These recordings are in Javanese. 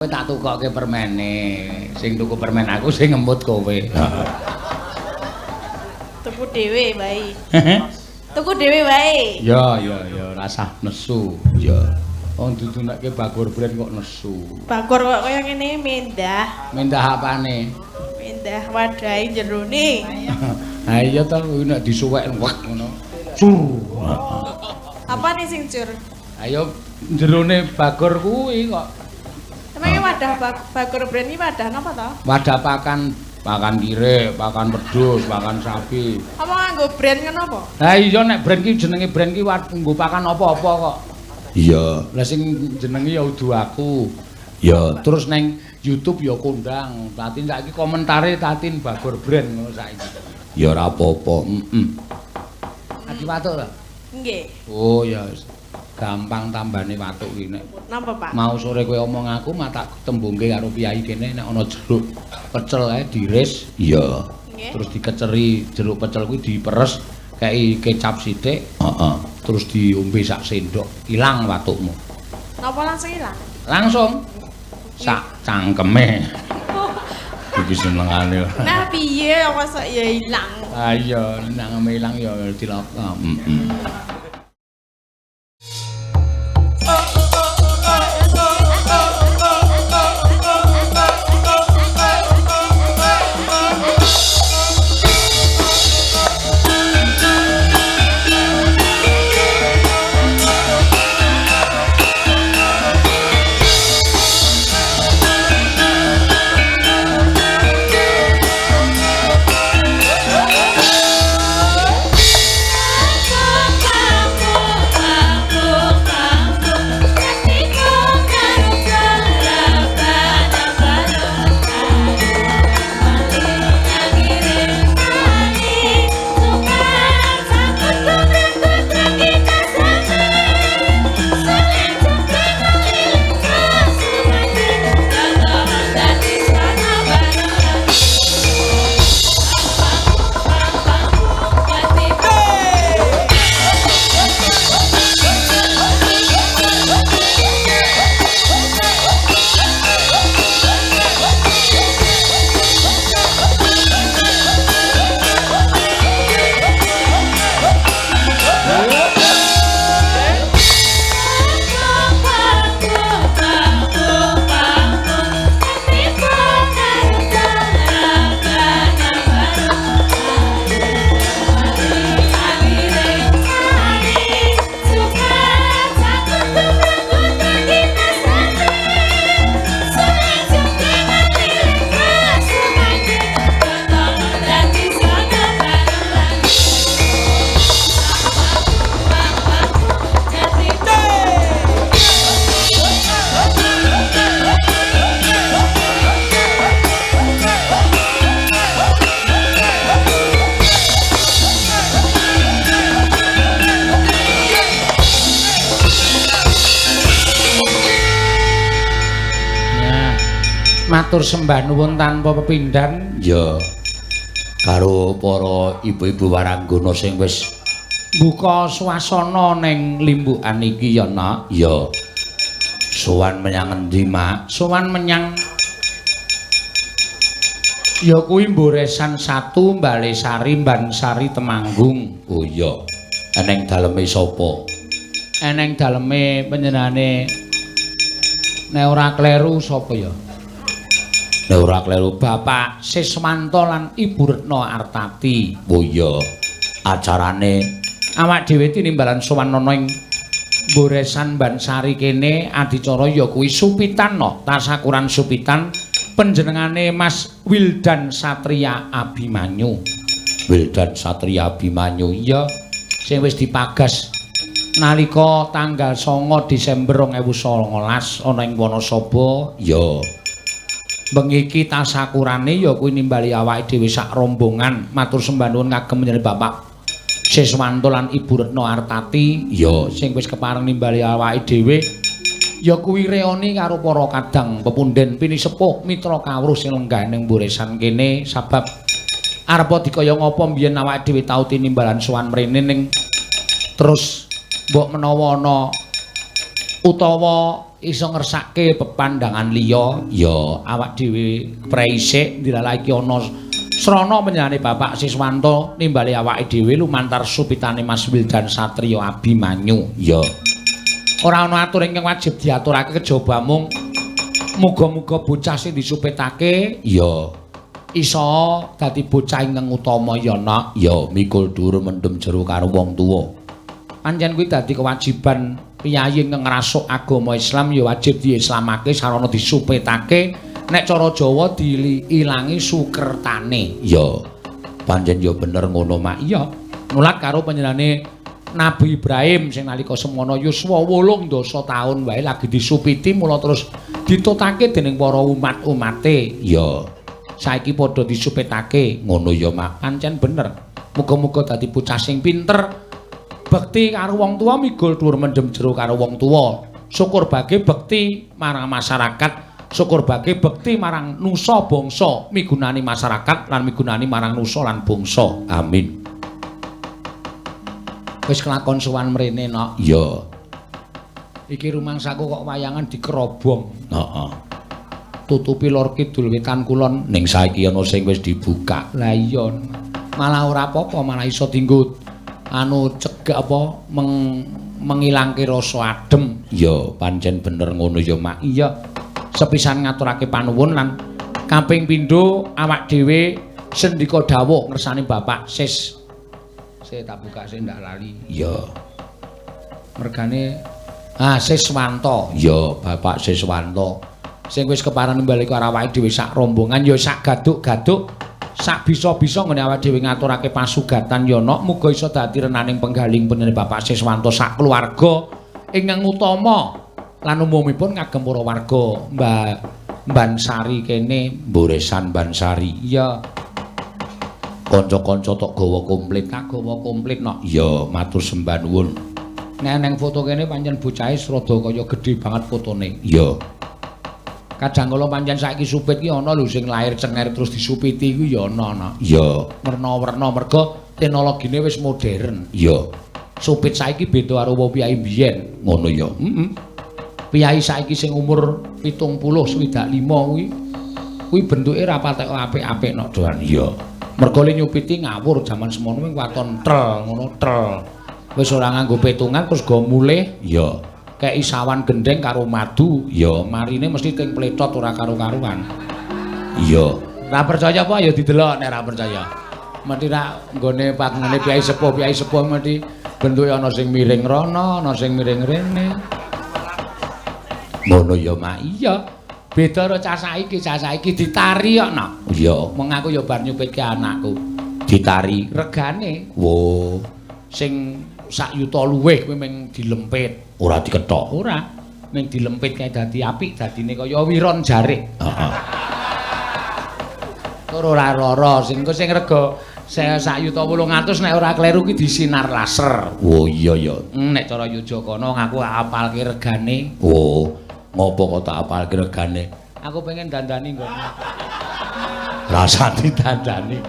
Kowe tak tukoke permene. Sing tuku permen aku, sing ngemut kowe. Heeh. Tuku dhewe wae. Tuku dhewe wae. Ya ya ya, rasah nesu. Ya. Wong dudunekke Bagor Brand kok nesu. Bagor kok kaya ngene mendah. Mendah apane? Mendah wadahe jerone. Ha iya to, kuwi nek disuwek wek ngono. Cur. Apa nih sing cur? Ayo jerone Bagor kuwi kok. Emangnya wadah Bagor Brand iki wadah napa to? Wadah pakan, pakan kirek, pakan wedhus, pakan sapi. Apa nganggo brand ngono apa? Lah iya nek brand ki jenenge brand ki nggo pakan apa-apa kok. Iya, lah sing jenenge ya udu aku. Ya, terus neng YouTube ya kondang. Tatin saiki komentare Tatin Bagor Brand ngono saiki. Ya ora apa-apa. Heeh. Adi watuk ta? Nggih. Oh ya gampang tambane watuk ki nek. Napa, Pak? Mau sore kowe omong aku mah tak tembungke karo piyai kene nek ana jeruk pecel ae diris. Iya. Terus dikeceri jeruk pecel kuwi diperes kei kecap sithik. Heeh. Terus diombe sak sendok, ilang watukmu. Napa langsung ilang? Langsung. Sak cangkeme. Iki senengane. Nah piye kok sok ya ilang? Ah iya, nangeme ilang ya cilaka. Heeh. Matur sembah nuwun tanpa pepindhan ya karo para ibu-ibu waranggana sing wis mbuka swasana ning limbukan iki ya nak. Ya sowan menyang endi mak? Sowan menyang ya kuwi Mboresan 1 Balesari Bansari Temanggung. Oh iya, eneng daleme sapa? Eneng daleme panjenengane nek ora kleru sapa ya? Nek ora kleru Bapak Siswanto lan Ibu Retno Artati. Oh iya, acarane awak dhewe tinimbalan sowan ana ing Mboresan Bansari kene adicara ya kuwi Supitan no, tasakuran Supitan panjenengane Mas Wildan Satria Abimanyu. Wildan Satria Abimanyu iya sing wis dipagas nalika tanggal 9 Desember 2019 ana ing Wonosobo. Ya bengi iki tasakurane ya kuwi nimbali awake dhewe sak rombongan. Matur sembah nuwun kagem panjenengan Bapak Siswanto lan Ibu Retno Artati ya sing wis kepareng nimbali awake dhewe ya kuwi reoni karo para kadang pepunden pinisepuh mitra kawruh sing lenggah ning Mboresan kene sabab arepa dikaya ngapa mbiyen awake dhewe tau tinimbalan sowan mrene ning terus mbok menawa ana utawa iso ngersake pepandangan liya. Ya awak dhewe preisik ndilalah iki ana srana panjenengane Bapak Siswanto nimbali awake dhewe lumantar supitane Mas Wildan Satrio Abimanyu. Ya. Ora ana atur ingkang wajib diaturake kejaba mung muga-muga bocah sing disupitake ya iso dadi bocah ingkang utama ya nak. Ya mikul dhuwur mendem jero karo wong tuwa. Pancen kuwi dadi kewajiban piyayi ingkang ngrasuk agama Islam ya wajib diislamake sarana disupitake nek cara Jawa diilangi sukertane. Ya pancen ya bener ngono mak. Iya nulat karo panjenengane Nabi Ibrahim sing nalika semono yuswa 80 taun wae lagi disupiti mula terus ditutake dening para umat-umate. Ya saiki padha disupitake ngono ya mak. Pancen bener. Muga-muga dadi bocah sing pinter, bekti karo wong tuwa, migul dhuwur mendem jero karo wong tuwa. Syukur bage bekti marang masyarakat, syukur bage bekti marang nusa bangsa, migunani masyarakat lan migunani marang nusa lan bangsa. Amin. Wis kelakon sowan mrene, Nok. Iya. Iki rumangsaku kok wayangan dikerobong. Heeh. Tutupi lor kidul wetan kulon ning saiki ana sing wis dibuka. Lah iya, malah ora apa-apa, malah iso dienggo anu cegah apa mengilangke rasa adem. Ya, pancen bener ngono ya, Mak. Iya. Sepisan ngaturake panuwun lan kaping pindho awak dhewe sendika dawuh ngersane Bapak Sis. Saya tak buka sik ndak lali. Iya. Mergane Siswanto. Iya, Bapak Siswanto. Sing wis keparan nimbali karo awake dhewe sak rombongan ya sak gaduk-gaduk sak bisa-bisa nggone awake dhewe ngaturake pasugatan ya nok muga iso dadi renaning penggaling panjenengan Bapak Siswanto sak keluarga ingkang utama lan umumipun kagem para warga Bansari kene Boresan Bansari. Iya. Kanca-kanca tok gawa komplit, tak gawa komplit nok. Iya, matur sembah nuwun. Nek nang foto kene pancen bocahe rada kaya gedhe banget fotone. Iya. Kadang kala pancen saiki supit ki ana lho sing lahir cenger terus disupiti iku ya ana ana. Iya, werna-werna mergo teknologine wis modern. Iya. Supit saiki beda karo wong piyai biyen. Ngono ya. Heeh. Piyai saiki sing umur 70 65 kuwi kuwi bentuke ra patek apik-apik nok doan. Iya. Mergo le nyupiti ngawur jaman semono mung waton trel ngono trel. Wis ora nganggo petungan terus go mulih. Iya. Kei sawan gendeng karo madu, ya marine mesti ting pletot ora karo-karuan. Iya. Ora percaya apa ya didelok nek ora percaya. Mesti ra nggone pangene piyai sepuh mesti bentuke ana sing miring rono, ana sing miring rene. Ngono ya, Mak. Iya. Beda karo cah saiki ditari kok, Nok. Iya, meng aku ya bar nyupitke anakku. Ditari regane. Wo, sing sak yuta luwih kuwi mung dilempit. Ora dikethok. Ora. Ning dilempit kae dadi apik, dadine kaya wiron jarik. Heeh. Tur ora lara, sing engko sing rega 1.800.000 nek ora kleru ki disinar laser. Oh iya ya. Nek cara Yogyakarta ngaku apalke regane. Oh, ngopo kok tak apalke regane? Aku pengen dandani nggone. Rasa didandani.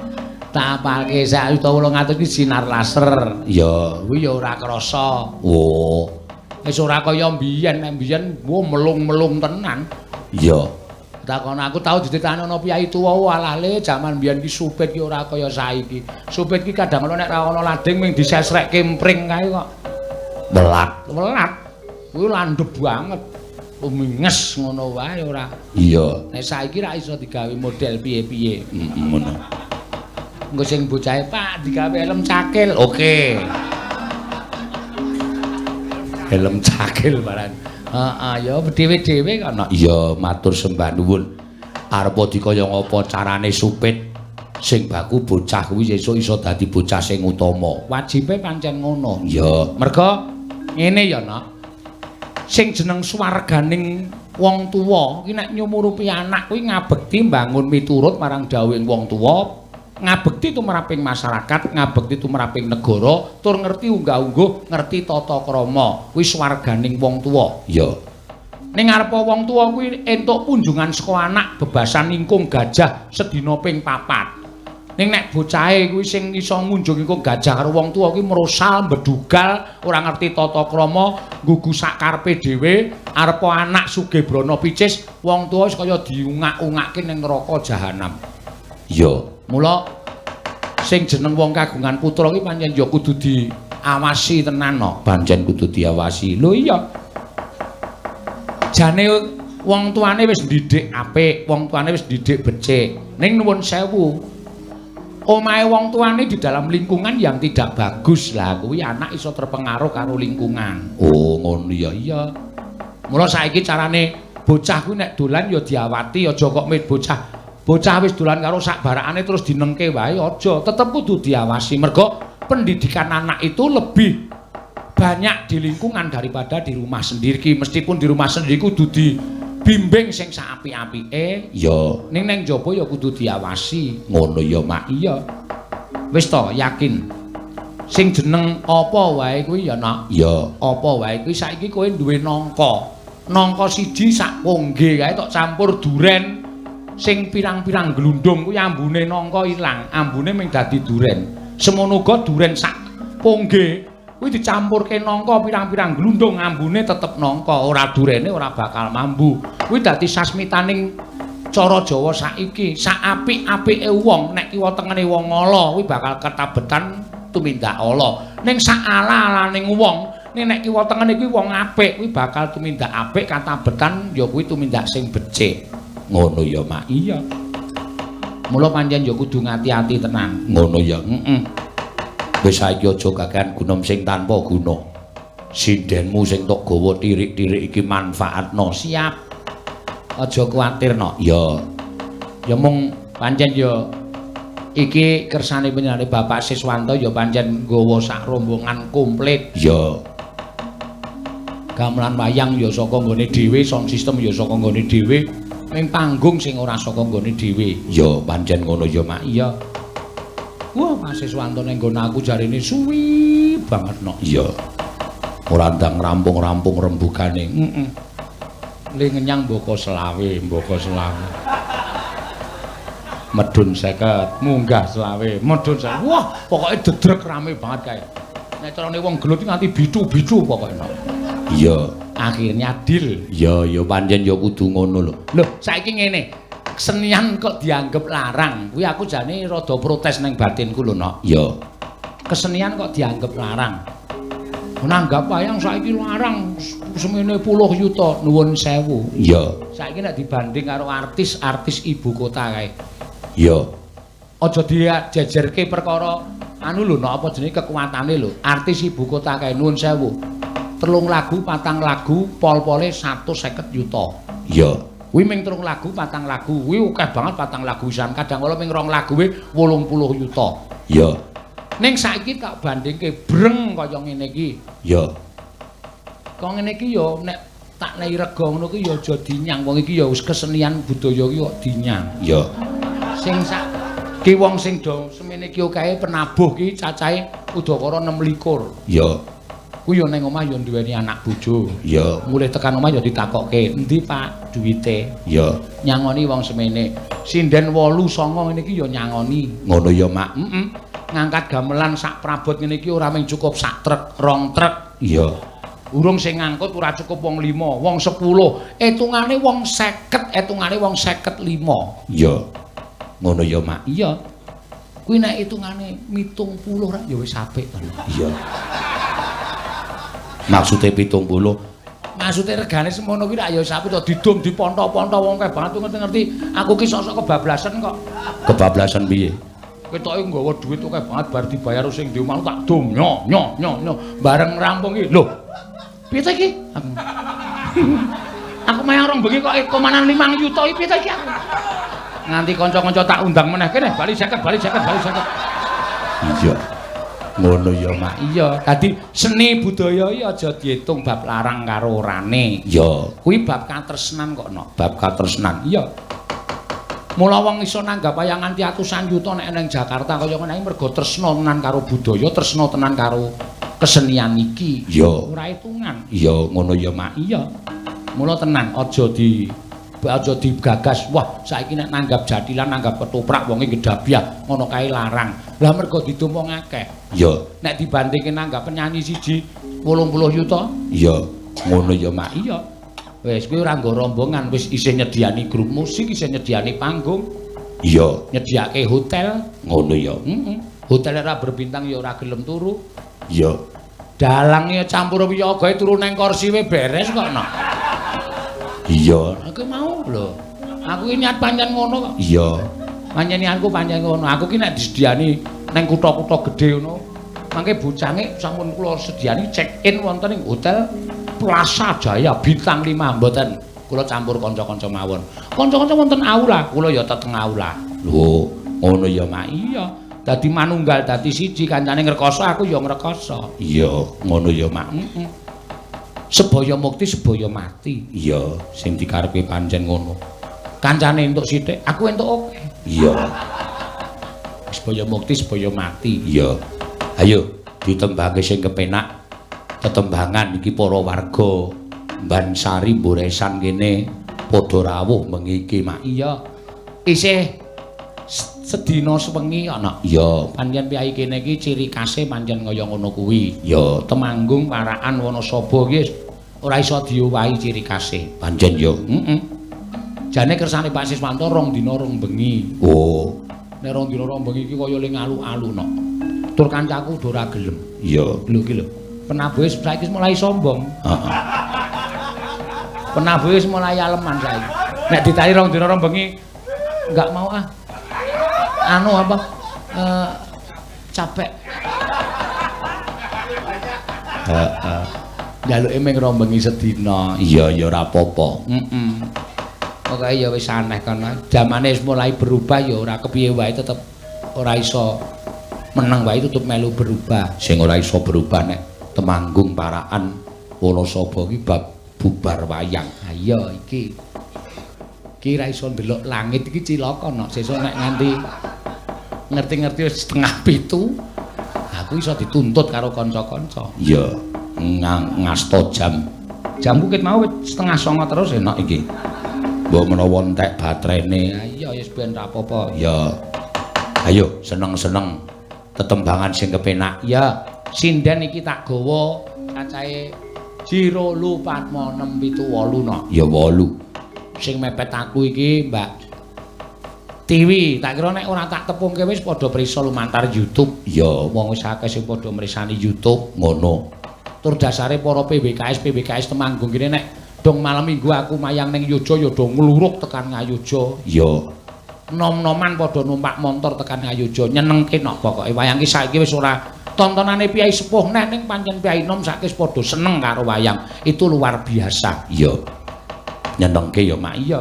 Tak apalke 1.800.000 ki sinar laser. Ya, kuwi ya ora krasa. Oh. Wis ora kaya mbiyen, nek mbiyen wo melung-melung tenan. Iya. Takon aku tau ditetani ana piyai tuwa walah le jaman mbiyen ki supit ki ora kaya saiki. Supit ki kadang nek ra ana lading mung disesrekke mpring kae kok. Welat, welat. Kuwi landhep banget. Uminges ngono wae ora. Iya. Nek saiki ra iso digawe model piye-piye. Heeh ngono. Engko sing bocahe Pak digawe helm cakil. Oke. Helm cakil barang. Heeh, ya dhewe-dhewe kok. Iya, matur sembah nuwun. Arep dikaya ngapa carane supit sing baku bocah kuwi sesuk iso dadi bocah sing utama. Wajibe pancen ngono. Iya, merga ngene ya, Nak. Sing jeneng swarganing wong tuwa ki nek nyumurupi anak kuwi ngabekti mbangun miturut marang dawuhing wong tuwa, ngabekti tumraping masyarakat, ngabekti tumraping negara, tur ngerti unggah-ungguh, ngerti tata krama. Kuwi swarganing wong tuwa. Iya. Ning ngarepa wong tuwa kuwi entuk punjungan saka anak bebasan ingkung gajah sedina ping 4. Ning nek bocahe kuwi sing iso ngunjungi kok gajah karo wong tuwa kuwi merosal, mbedugal, ora ngerti tata krama, nggugu sak karepe dhewe, arepa anak sugih brana picis, wong tuwa wis kaya diungak-ungake ning neraka jahanam. Iya, mula sing jeneng wong kagungan putra kuwi pancen ya kudu diawasi tenan no. Pancen kudu diawasi. Lho iya. Jane wong tuane wis ndidik apik, wong tuane wis ndidik becik. Ning nuwun sewu, omahe wong tuane di dalam lingkungan yang tidak bagus lah, kuwi anak iso terpengaruh karo lingkungan. Oh, ngono ya. Iya. Mula saiki carane bocah kuwi nek dolan ya diawati, aja kok mit bocah. Bocah wis dolan karo sak barakane terus dinengke wae, aja. Tetep kudu diawasi. Mergo pendidikan anak itu lebih banyak di lingkungan daripada di rumah sendiri. Meskipun di rumah sendiri kudu dibimbing sing sak apik-apike, ya. Ning neng njaba ya kudu diawasi. Ngono ya, Mak. Iya. Wis to, yakin. Sing jeneng apa wae kuwi ya, Nak? Ya, apa wae kuwi saiki kowe duwe nangka. Nangka siji sak pongge kae tok campur duren sing pirang-pirang glundung kuwi ambune nangka ilang, ambune mung dadi duren. Semono uga duren sak pongge kuwi dicampurke nangka pirang-pirang glundung, ambune tetep nangka, ora durene ora bakal mambu. Kuwi dadi sasmitaning cara Jawa saiki. Sak apik-apike wong nek kiwa tengene wong ala kuwi bakal ketabetan tumindak ala. Ning sak ala-alaning wong ning nek kiwa tengene kuwi wong apik kuwi bakal tumindak apik, katabetan ya kuwi tumindak sing becik. Ngono ya, Mak. Iya. Mula pancen ya kudu ngati-ati tenan. Ngono ya. Heeh. Wis saiki aja kakehan gunem sing tanpa guna. Sindenmu sing tok gawa tirik-tirik iki manfaatno. Siap. Aja kuwatir no. Ya. Ya mung pancen ya iki kersane panjenengane Bapak Siswanto ya pancen nggawa sak rombongan komplit. Ya. Gamelan wayang ya saka nggone dhewe, sound system ya saka nggone dhewe, ning panggung sing ora saka nggone dhewe. Ya pancen ngono ya, Mak. Iya. Wah, Mas Siswanto ning nggon aku jarine suwi banget no. Iya. Ora ndang rampung-rampung rembugane. Heeh. Le ngenyang mboko selawe, mboko selawe. Medun 50, munggah selawe, medun 50. Wah, pokoke dedrek rame banget kae. Nek carane wong gelut nganti bicu-bicu pokoke no. Iya, akhirnya deal. Iya, ya pancen ya kudu ngono lho. Lho, saiki ngene. Kesenian kok dianggep larang. Kuwi aku jane rada protes ning batinku lho, Nok. Iya. Kesenian kok dianggep larang. Nanggap wayang saiki larang semene puluh yuta, nuwun sewu. Iya. Saiki nek dibanding karo artis-artis ibu kota kae. Iya. Aja dijejerke perkara anu lho, Nok, apa jenenge kekuatane lho. Artis ibu kota kae nuwun sewu. 3 lagu, 4 lagu, pol-pole 150 yuta. Iya. Kuwi ming 3 lagu, 4 lagu. Kuwi akeh banget 4 lagu pisan. Kadang kala ming 2 lagu kuwi 80 yuta. Iya. Ning saiki tak bandingke breng kaya ngene iki. Iya. Kaya ngene iki ya nek tak nei rega ngono ki ya aja dinyang. Wong iki ya wis kesenian budaya iki kok dinyang. Iya. Sing sak ki wong sing do semene iki okahe penabuh ki cacahe udakara 26. Iya. Kuwi ya ning omah ya duweni anak bojo. Iya. Mulih tekan omah ya ditakokke, "Endi, Pak, duwite?" Iya. Nyangoni wong semene. Sinden 8 9 ngene iki ya nyangoni. Ngono ya, Mak. Heeh. Ngangkat gamelan sak prabot ngene iki ora mung cukup sak truk, 2 truk. Iya. Urung sing ngangkut ora cukup wong 5, wong 10. Etungane wong 50, etungane wong 55. Iya. Ngono ya, Mak. Iya. Kuwi nek hitungane 70 rak ya wis apik to. Iya. Maksude 70. Maksude regane semono kuwi rak ya wis apik to, didum diponto-ponto wong akeh banget ngerti-ngerti. Aku ki sok-sok kebablasan kok. Kebablasan piye? Ketoke nggawa duit akeh banget bar dibayar sing di omah tak dum nyo nyo nyo nyo bareng rampung iki. Lho. Piye ta iki? Aku mayang rong bengi kok komanan 5 yuta iki piye ta iki aku? Nganti kanca-kanca tak undang meneh kene bali 50 bali 50 bali 50. Iya. Ngono ya, Mak. Iya, dadi seni budaya iki aja diitung bab larang karo orane. Iya, kuwi bab katresnan kok, Nok. Bab katresnan. Iya. Mula wong iso nanggap wayang nganti atusan yuta nek nang Jakarta kaya ngene iki mergo tresna tenan karo budaya, tresna tenan karo kesenian iki. Iya. Ora hitungan. Iya, ngono ya, Mak. Iya. Mula tenan aja di Aja digagas. Wah, saiki nek nanggap jathilan, nanggap ketoprak wonge gedabyah, ngono kae larang. Lah mergo didum wong akeh. Iya. Nek dibandingke nanggap penyanyi siji 80 yuta. Iya. Ngono ya, Mak. Iya. Wis kuwi ora nggo rombongan, wis isih nyediani grup musik, isih nyediani panggung. Iya. Nyediake hotel. Ngono ya. Heeh. Hotel ora berbintang ya ora gelem turu. Iya. Dalange campur wiyagae turu nang kursi we beres kok no. Iya. Aku mau lho. Aku iki niat pancen ngono kok. Iya. Pancen niatku pancen ngono. Aku ki nek disediani nang kutha-kutha gedhe ngono, mangke bocange sampun kula sediani check-in wonten ing hotel Plaza Jaya bintang 5 mboten. Kula campur kanca-kanca mawon. Kanca-kanca wonten aula, kula ya teteng aula. Lho, ngono ya, Mak. Iya. Dadi manunggal dadi siji, kancane ngrekoso aku ya ngrekoso. Iya, ngono ya, Mak. Heeh. Sebaya mukti sebaya mati. Iya, sing dikarepe pancen ngono. Kancane entuk sithik, aku entuk akeh. Iya. Sebaya mukti sebaya mati. Iya. Ayo ditembangke sing kepenak. Tetembangan iki para warga Bansari Mboresan kene padha rawuh bengi iki, Mak. Iya. Isih sedina sewengi ana. Iya, pancen piyai kene iki ciri khase pancen kaya ngono kuwi. Ya, Temanggung, Parakan, Wonosobo iki ora iso diowahi ciri khase. Pancen ya. Heeh. Jane kersane Pak Siswanto rong dina rong bengi. Oh. Nek rong dina rong bengi iki kaya le ngalu-alu no. Tur kancaku udah ora gelem. Iya. Lho iki lho. Penabuhe saiki mulai sombong. Heeh. Penabuhe wis mulai aleman saiki. Nek ditari rong dina rong bengi enggak mau ah. Anu apa? Capek. Heeh. Njaluke ming rong bengi sedina. Iya ya ora apa-apa. Heeh. Pokoke ya wis aneh kono. Jamane wis mulai berubah ya ora kepiye wae tetep ora iso meneng wae tetep melu berubah. Sing ora iso berubah nek Temanggung, Parakan, Wonosobo iki bab bubar wayang. Ha iya iki. Iki ra iso ndelok langit iki cilaka nok. Sesuk nek nganti ngerti-ngerti wis 6:30 aku iso dituntut karo kanca-kanca. Iya, ngasto jam. Jamku ket mau wis 8:30 terus enak iki. Mbok menawa entek baterene. Ha iya wis ben ra apa-apa. Ya. Ayo seneng-seneng tetembangan sing kepenak. Ya, sinden iki tak gawa cacahe 1 2 4 6 7 8 no. Ya 8. Sing mepet aku iki Mbak Tiwi, tak kira nek ora tak tepungke wis padha prisa lumantar YouTube. Ya, wong wis akeh sing padha mrisani YouTube ngono. Tur dasare para PWKS Temanggung kene nek dong malam Minggu aku mayang ning Yojo ya do ngluruk tekan Ngayojo. Ya. Nom-noman padha numpak montor tekan Ngayojo, nyenengke nok pokoke wayang iki saiki wis ora tontonane piyai sepuh neh ning pancen piyai nom saiki wis padha seneng karo wayang. Itu luar biasa. Iya. Nyenengke ya, Mak. Iya.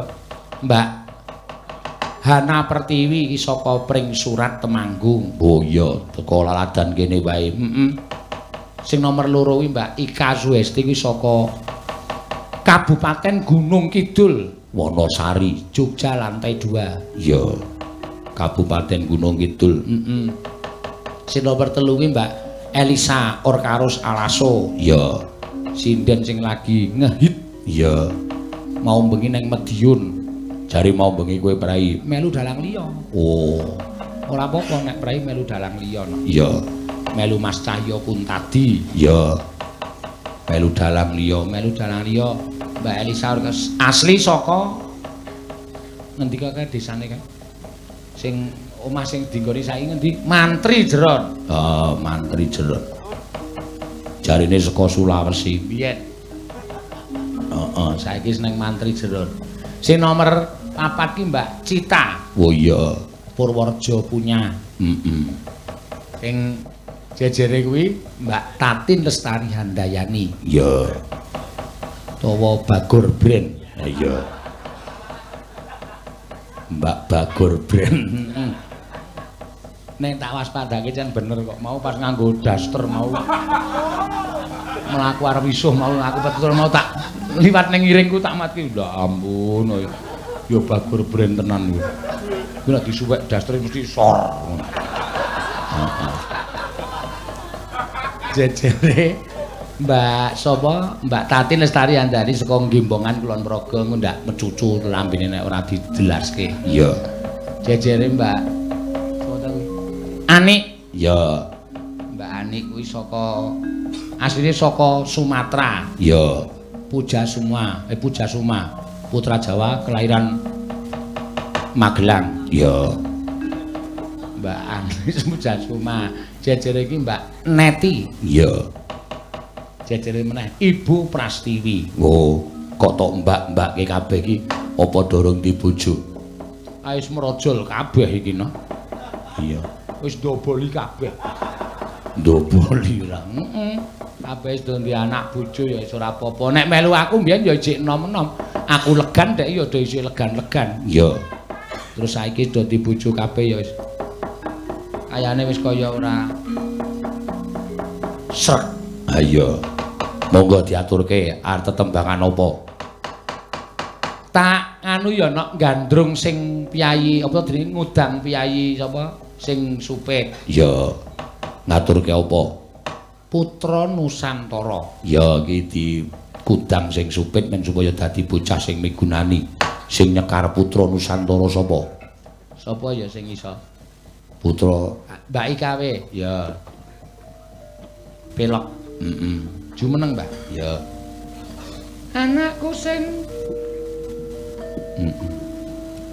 Mbak Hana Pertiwi iki saka Pring Surat Temanggung. Oh iya, teko laladan kene wae. Heeh. Sing nomor 2 kuwi Mbak Ika Suhesti kuwi saka Kabupaten Gunung Kidul, Wonosari, Jogja lantai 2. Iya. Kabupaten Gunung Kidul. Heeh. Sing nomor 3 kuwi Mbak Elisa Orkarus Alaso. Iya. Sinden sing lagi ngehit. Iya. Mau bengi nang Madiun. Jare mau bengi kowe prei melu dalang liya. Oh. Ora apa-apa nek prei melu dalang liya no. Iya. Melu Mas Cahyo Kuntadi. Iya. Melu dalang liya, melu dalang liya Mbak Elisa asli saka ngendi kae desane kae? Sing omah sing dinggoni saiki ngendi? Mantri Jeron. Oh, Mantri Jeron. Jarine saka Sulawesi. Biyen. Heeh, saiki seneng Mantri Jeron. Sing nomor 4 ki Mbak Cita. Oh iya, Purworejo punya. Heeh. Sing jejere kuwi Mbak Tatin Lestari Handayani. Iya. Tawa Bagor Brand. Iya. Mbak Bagor Brand. Nek tak waspadake jan bener kok mau pas nganggo daster mau mlaku arep wisuh mau aku betul mau tak liwat ning ngiringku tak mati. Ya ampun ya Bagor Brand tenan kuwi. Kuwi nek disuwek dastere mesti sor. Heeh. Jejere Mbak sapa? Mbak Tati Lestari Andari saka Gembongan Kulon Progo ngundak mecucu lambene nek ora dijelaske. Iya. Jejere Mbak sapa ta kuwi? Anik. Iya. Mbak Anik kuwi saka asline saka Sumatera. Iya. Puja Suma, Puja Suma, putra Jawa kelahiran Magelang. Iya. Mbak Anik Puja Suma, jejere iki Mbak Neti. Iya. Jejere meneh Ibu Prastiwi. Oh, kok tok mbak-mbake kabeh iki apa durung dibojo? Ah wis merojol kabeh iki no. Iya. Wis ndoboli kabeh. Ndoboli ora. Heeh. Kabeh wis duwe anak bojo ya wis ora apa-apa. Nek melu aku mbiyen ya isih enom-enom. Aku legan dhek ya do isih legan-legan. Iya. Terus saiki do dibojo kabeh ya wis. Kayane wis kaya ora srek. Ha iya. Monggo diaturke arep tetembangan apa? Tak anu ya nok gandrung sing piyayi apa jenenge ngudang piyayi sapa sing supit. Iya. Ngaturke apa? Putra Nusantara. Ya iki dikudang sing supit men supaya dadi bocah sing migunani. Sing nyekar Putra Nusantara sapa? Sapa ya sing iso? Putra Mbak Ikawe. Ya. Pelok. Heeh. Jumeneng, Mbah. Ya. Anakku sing heeh.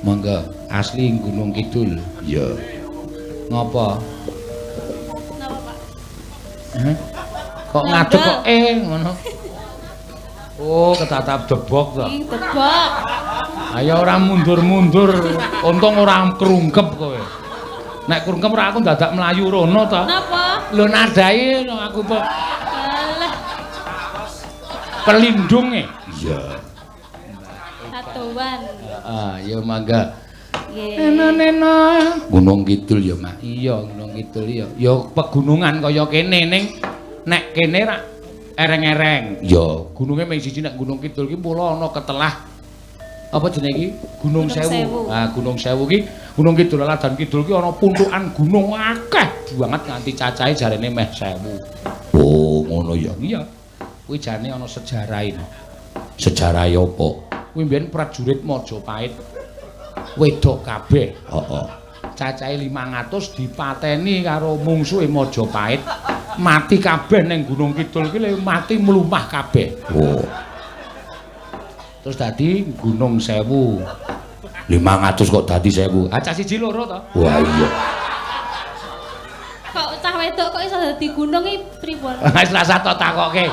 Monggo asli Gunung Kidul. Ya. Ngopo? Napa, Pak? Hah? Kok ngadeg kok ngono. Oh, ketatap debok to. Ing debok. Ayo ora mundur-mundur, untung ora krungkep kowe. Nek krungkep ora aku dadak mlayu rono to. Napa? Lho nadai aku kok. Alah. Pelindunge. Iya. Satuan. Heeh, ya mangga. Nggih. Neno-neno. Gunung Kidul ya, Mak. Iya, Gunung Kidul ya. Ya pegunungan kaya kene ning nek kene rak ereng-ereng. Ya, gununge mung siji nek Gunung Kidul ki mula ana ketelah apa jenenge iki? Gunung Sewu. Nah, Gunung Sewu ki Gunung Kidul Ladan Kidul ki ana puntukan gunung akeh banget nganti cacahe jarene meh 1000. Oh, ngono ya. Iya. Kuwi jane ana sejarahe. Sejarahe apa? Kuwi mbiyen prajurit Majapahit wedok kabeh. Heeh. Cacahe 500 dipateni karo mungsuhe Majapahit. Mati kabeh ning Gunung Kidul ki mati mlumah kabeh. Oh. Terus dadi Gunung Sewu. 500 kok dadi 1000. Ah cah siji loro to. Wah iya. Kok cah wedok kok iso dadi gunung iki pripun? Wis rasa tok takoke.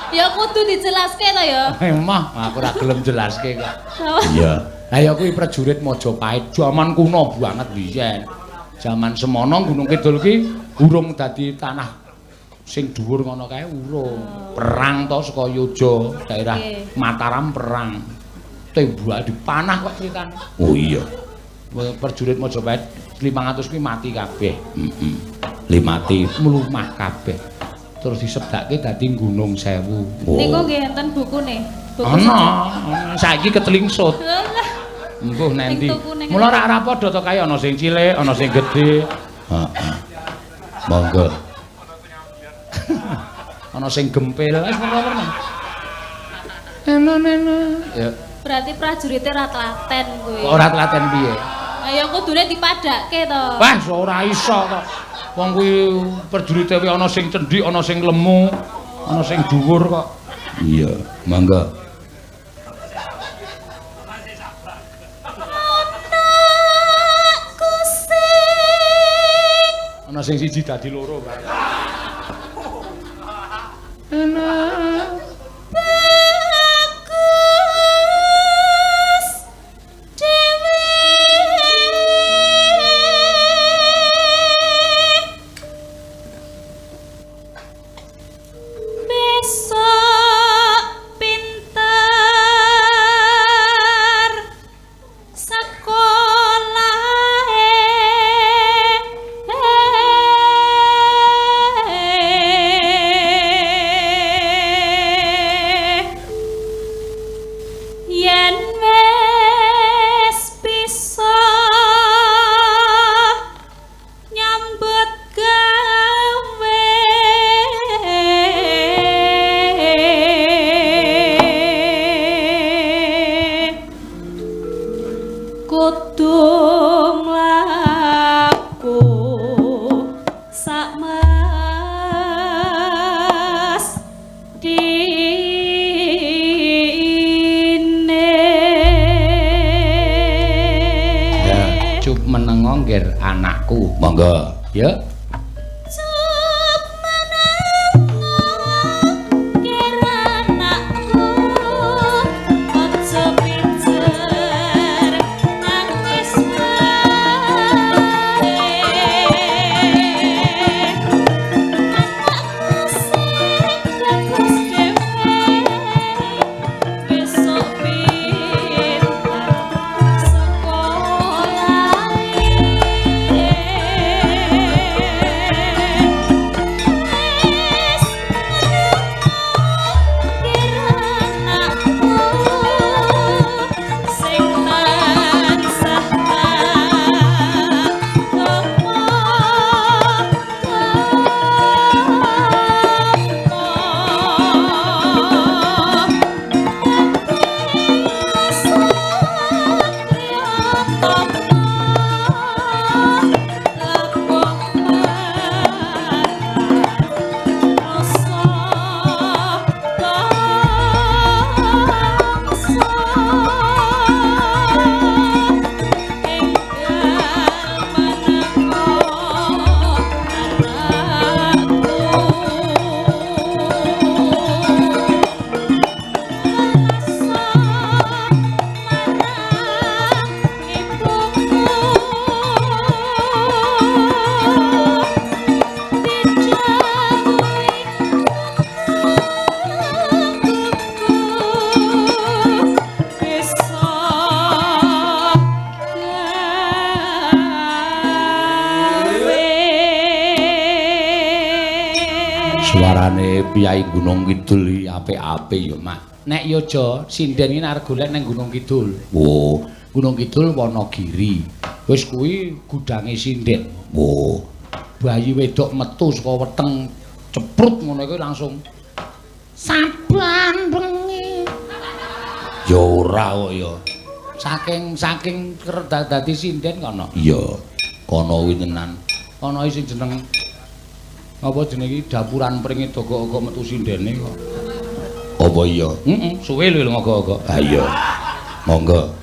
Ya kudu dijelaske to ya. Emah, aku ora gelem jelaske kok. Iya. Lah ya kuwi prajurit Majapahit jaman kuno banget biyen. Jaman semono Gunung Kidul ki urung dadi tanah sing dhuwur ngono kae urung. Perang to saka Yojo, daerah Mataram perang. Tembak dipanah kok critane. Oh iya. Prajurit Majapahit 500 kuwi mati kabeh. Heeh. Limati mlumah kabeh. Terus disedakke dadi Gunung Sewu. Oh. Niku nggih enten bukune. Buku ana, saiki ketelingsut. Mbuh nendi. Mula ora ora padha to kae ana sing cilik, ana sing gedhe. Heeh. Monggo. Ana sing gempil, wis werna-werna. Eno-eno. Ya. Berarti prajurite ora telaten kuwi. Kok ora telaten piye? Lah ya kudune dipadhakke to. Wah, ora iso kok. Wong kuwi prajurite kuwi ana sing cendhik, ana sing lemu, ana sing dhuwur kok. Iya, monggo. Anakku sing ana sing siji dadi loro, Pak. Anak bagus dhewe besok pinter sekolahe. Kudu mlaku sak mas dine. Ya, cup menengo ngger anakku. Monggo. Ya. Cup menengo ngger anakku, aja pijer nangis wae. Anakku sing bagus dhewe, besok pinter sekolahe. Wis menengo anakku sing tansah tak Suarane piyai Gunung Kidul iki apik-apik ya, Mak. Nek ya aja sinden iki arep golek nang Gunung Kidul. Oh, Gunung Kidul Wonogiri. Wis kuwi gudange sinden. Oh. Bayi wedok metu saka weteng ceprut ngono iku langsung saban bengi. Ya ora kok ya. Saking dadi sinden kono. Iya. Kono kuwi tenan. Ana sing jeneng apa jenenge iki dapuran pringe dogok-ogok metu sindene kok. Apa iya? Heeh, suwe lho ngogok-ogok. Ha iya. Monggo.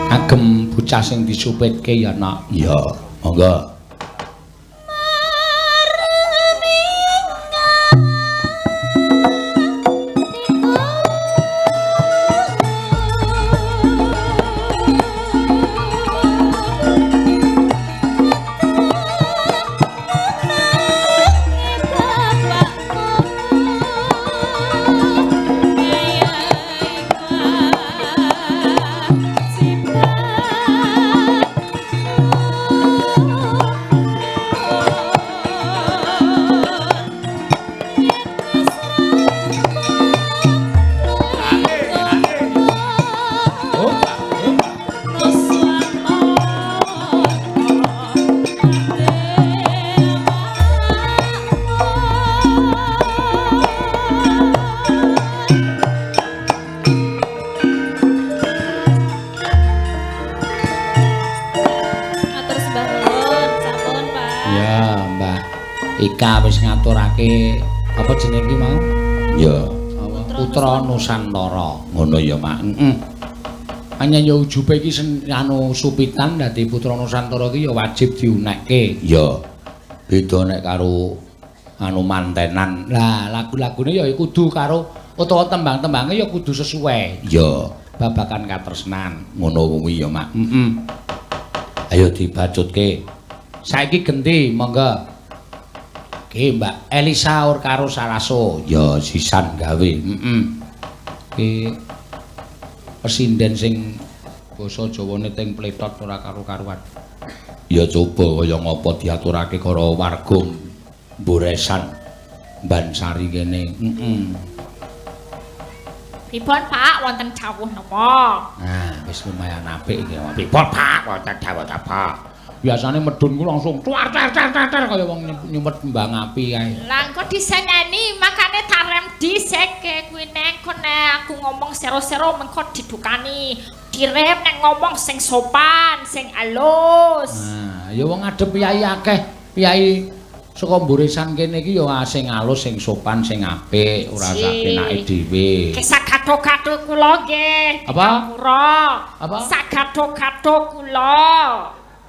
Agem bocah sing disupitke ya, Nak. Iya, monggo. Ika wis ngaturake apa jeneng iki mau? Ya. Putra Nusantara. Ngono ya, Mak. Heeh. Hanya ya ujube iki anu supitan dadi Putra Nusantara iki ya wajib diunekke. Ya. Beda nek karo anu mantenan. Lah lagu-lagune ya kudu karo utawa tembang-tembange ya kudu sesuai. Ya. Babagan katresnan. Ngono kuwi ya, Mak. Heeh. Ayo dibacutke. Saiki genti monggo. Ki Mbak Elisa or karo Salaso. Ya sisan gawe. Heeh. Ki pesinden sing basa Jawane teng pletot ora karo-karuan. Ya coba kaya ngapa diaturake karo warga Mboresan Bansari kene. Heeh. Pripun Pak wonten dawuh napa? Nah, wis lumayan apik iki. Pripun Pak wonten dawuh napa? Biasane medun ku langsung tuar tar tar tar tar kaya wong nyumet kembang api kae. Lah engko diseneni makane tarem dhisike kuwi nek aku ngomong sero-sero mengko didukani. Direm nek ngomong sing sopan, sing alus. Nah, ya wong ngadep piyai akeh, piyai saka Mboresan kene iki ya sing alus, sing sopan, sing apik, ora sak penake dhewe. Ki sagado-gado kula nggih. Apa? Apa? Sagado-gado kula.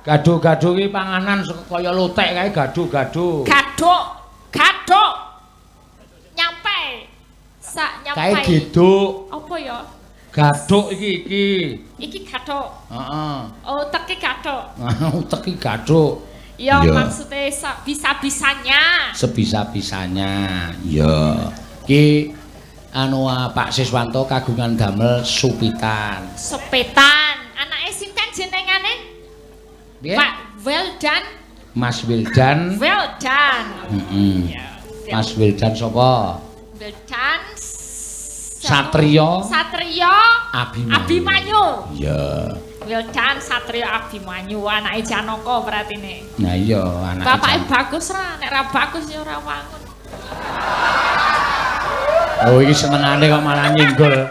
Gado-gado iki panganan kaya lotek kae gado-gado. Gaduk, gaduk. Nyampe. Sak nyampe. Kae geduk. Apa ya? Gaduk iki iki. Iki gaduk. Heeh. Oh, utek iki gaduk. Utek iki gaduk. Ya maksudnya sebisa-bisanya. Sebisa-bisanya. Ya. Ki anu Pak Siswanto kagungan damel supitan. Supitan. Anake sinten jenengane? Piye? Pak Wildan. Mas Wildan. Wildan. Heeh. Mas Wildan sapa? Wildan Satrio. Satrio Abimanyu. Abimanyu. Iya. Wildan Satrio Abimanyu anake Janaka berarti ne. Nah iya anake. Bapake bagus ra, nek ra bagus ya ora wangun. Oh iki senengane kok malah nyinggol.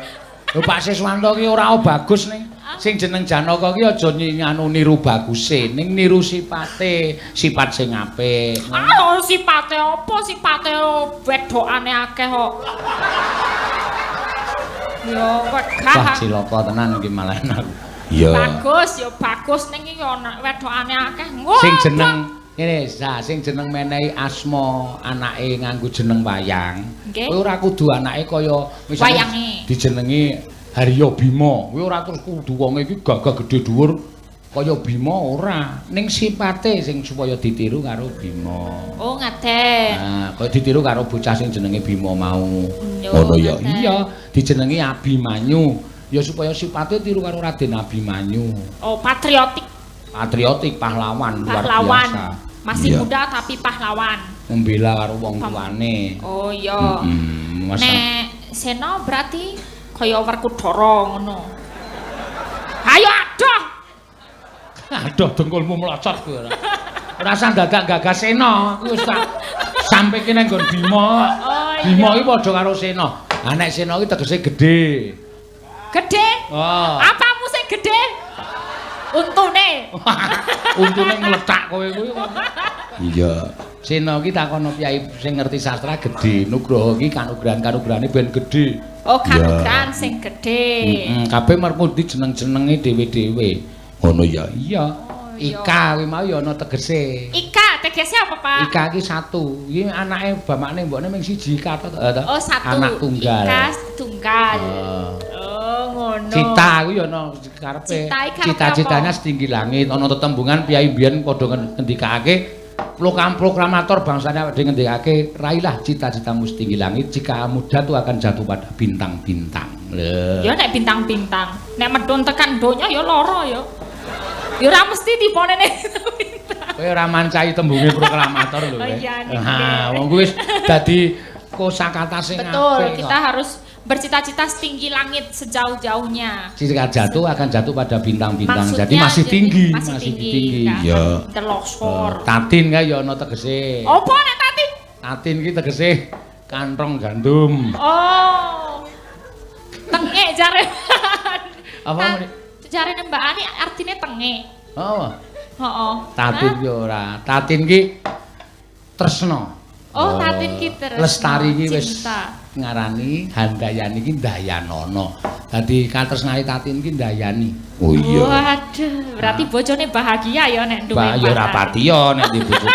Lho Pak Siswanto ki ora bagus ning. Sing jeneng Janaka ki aja nganu niru baguse, ning niru sipate, sifat sing apik. Ah, sipate apa? Sipate wedokane akeh kok. Ya wegah. Wah, cilaka tenan iki malah aku. Iya. Bagus ya bagus ning iki ana wedokane akeh. Sing jeneng ngene, sing jeneng menehi asma anake nganggo jeneng wayang. Kowe ora kudu anake kaya misalnya dijenengi Haryo Bima, kuwi ora terus kudu wong iki gagah gedhe dhuwur kaya Bima ora, ning sipate sing supaya ditiru karo Bima. Oh, ngaten. Nah, kaya ditiru karo bocah sing jenenge Bima mau. Ngono ya. Iya, dijenengi Abimanyu. Ya supaya sipate tiru karo Raden Abimanyu. Oh, patriotik. Patriotik, pahlawan luar biasa. Masih muda tapi pahlawan. Membela karo wong tuane. Oh iya. Nek Sena berarti kaya Werkudara ngono. Ayo adoh. Adoh dengkulmu melocot kowe ora. Ora usah dadak gagas Sena, aku wis tak sampe ki nang nggon Bima. Oh, Bima iki padha karo Sena. Ha nek Sena iki tegese gedhe. Gedhe? Oh. Apamu sing gedhe? Untune. Untune ngletak kowe kuwi. Iya. Sena iki takono piyai sing ngerti sastra gedhe. Nugroho iki kanugrahan-kanugrahane ben gedhe. Oh, kanugrahan sing gedhe. Heeh, kabeh mermudi jeneng-jenenge dhewe-dhewe. Ngono ya. Iya. Ika kuwi mau ya ana tegese. Ika tegese apa, Pak? Ika iki satu. Iki anake bapakne mbokne mung siji Ika to. Oh, satu. Anak tunggal. Ika tunggal. Oh, ngono. Cita kuwi ya ana karepe. Cita-citanya setinggi langit. Ana tetembungan piyai mbiyen padha ngendikake proklamator bangsane awake dhewe ngendikake raihlah cita-citamu setinggi langit, jika kamu jatuh akan jatuh pada bintang-bintang. Lho. Ya nek bintang-bintang, nek medun tekan donya ya lara ya. Ya ora mesti tipone nek bintang. Kowe ora mancai tembunge proklamator lho kowe. Oh iya. Ha, wong kuwi wis dadi kosakata sing apik. Betul, kita harus bercita-cita setinggi langit sejauh-jauhnya. Jika jatuh akan jatuh pada bintang-bintang. Jadi masih tinggi, masih tinggi. Ya. Telosor. Tatin kae ya ana tegese. Apa nek tatin? Tatin ki tegese kantong gandum. Oh. Tengek jare. Apa? Jarene Mbak Ani artine tengek. Oh. Heeh. Tatin ki ora. Tatin ki Tresna. Oh, Tatin ki tresna. Lestari ki wis ngarani Handayani ki Ndayanana. Dadi katresnane Tatin ki Ndayani. Oh iya. Waduh, berarti bojone bahagia ya nek duwe. Bah ya ora patiya nek di bojo.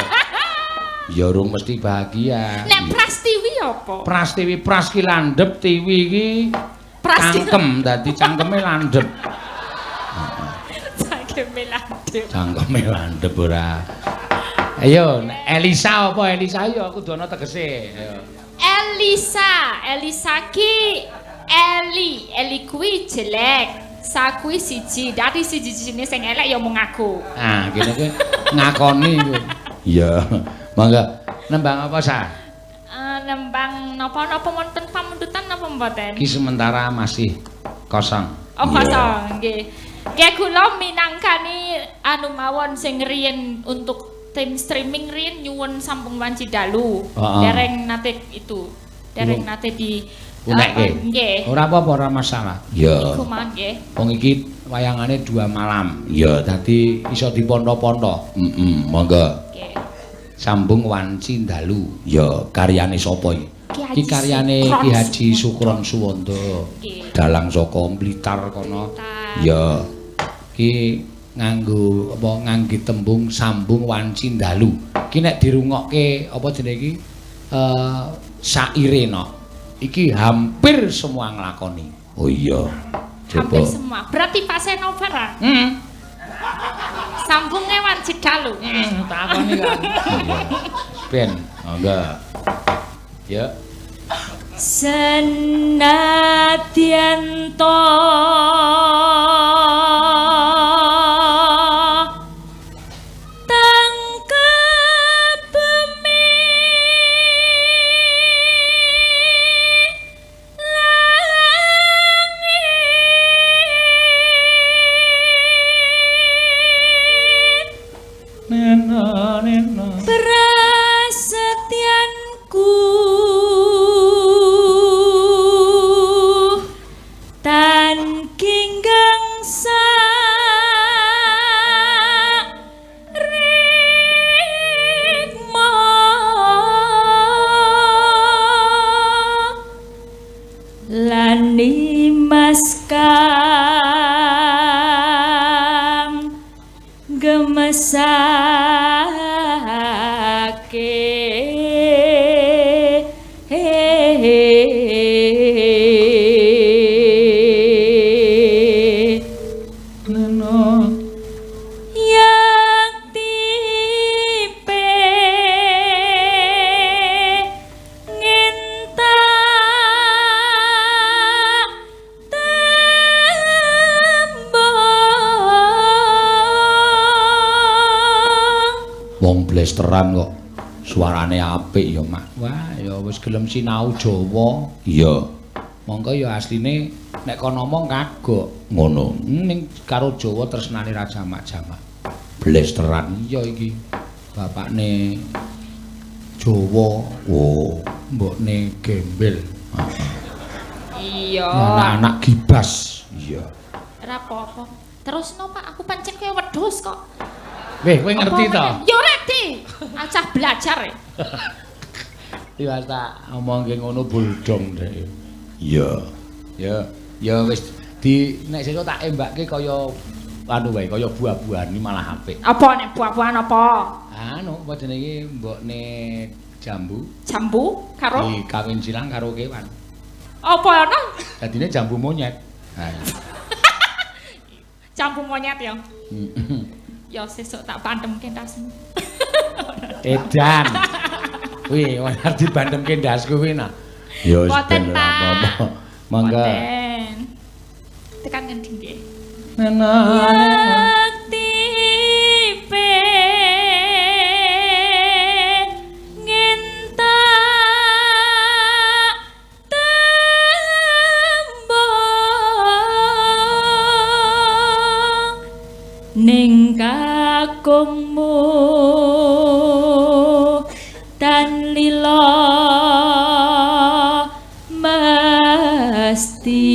Ya urung mesti bahagia. Nek Prastiwi apa? Prastiwi pras ki landhep, tiwi ki cangkem, dadi cangkeme landhep. Cangkeme landhep. Cangkeme landhep ora. Ayo, Elisa apa Elisa ya kudu ana tegese. Ayo. Elisa, Elisa ki Eli, Eli kuwi jelek. Sa kuwi siji, dadi siji-sijine sing elek ya mung aku. Ah, kene kuwi ngakoni kuwi. Iya. Mangga nembang apa, Sa? Nembang napa-napa wonten pamundutan napa mboten? Ki sementara masih kosong. Oh, kosong nggih. Nggih kula minangkani anu mawon sing riyen untuk tim streaming riyen nyuwun sampung wanci dalu. Dereng nate itu. Dereng nate di unekke. Nggih. Ora apa-apa, ora masalah. Iya. Iku mawon nggih. Wong iki wayangane 2 malam. Iya, dadi iso diponto-ponto. Heeh, monggo. Nggih. Sambung wanci dalu. Ya, karyane sapa iki? Iki karyane Ki Haji Sukron Suwondo. Dalang saka Blitar kono. Ya. Ki nganggo apa ngangge tembung sambung wanci dalu. Ki nek dirungokke apa jenenge iki saire no. Iki hampir semua nglakoni. Oh iya. Hampir semua. Berarti Pak Seno ora? Heeh. Sambunge wanci dalu. Takoni kan. Ben, monggo. Ya. Senadyan to prasetyanku tan kinggang sarikma lan nimas kang gemesake neno yakti pe ngentak tembung wong blesteran kok suarane apik ya, Mak. Wah, ya wis gelem sinau Jawa. Iya. Mongko ya asline nek kono ngomong kagok. Ngono. Ning karo Jawa tresnane ra jamak-jamak. Blesteran. Iya iki. Bapakne Jawa, oh, mbokne gembel. Iya. Anak-anak gibas. Iya. Ora apa-apa. Terusno, Pak, aku pancen kaya wedhus kok. Weh, kowe ngerti to? Ya ngerti. Acah belajar e. Iya tak omongke ngono buldong dhek. Iya. Ya, ya wis di nek sesuk tak embakke kaya anu wae, kaya buah-buahan iki malah apik. Apa nek buah-buahan apa? Anu, apa jenenge mbokne jambu? Jambu karo dikawin silang karo kewan. Apa ana? Dadine jambu monyet. Ha. Jambu monyet ya. Ya sesuk tak pandemke ndasmu. Edan. Kuwi ora dibandemke ndasku kuwi nah. Ya wis ben apa-apa. Mangga. Tekan ngendi nggih? Nena. Yakti pe ngentak tembung ning kakungmu tan lila mesti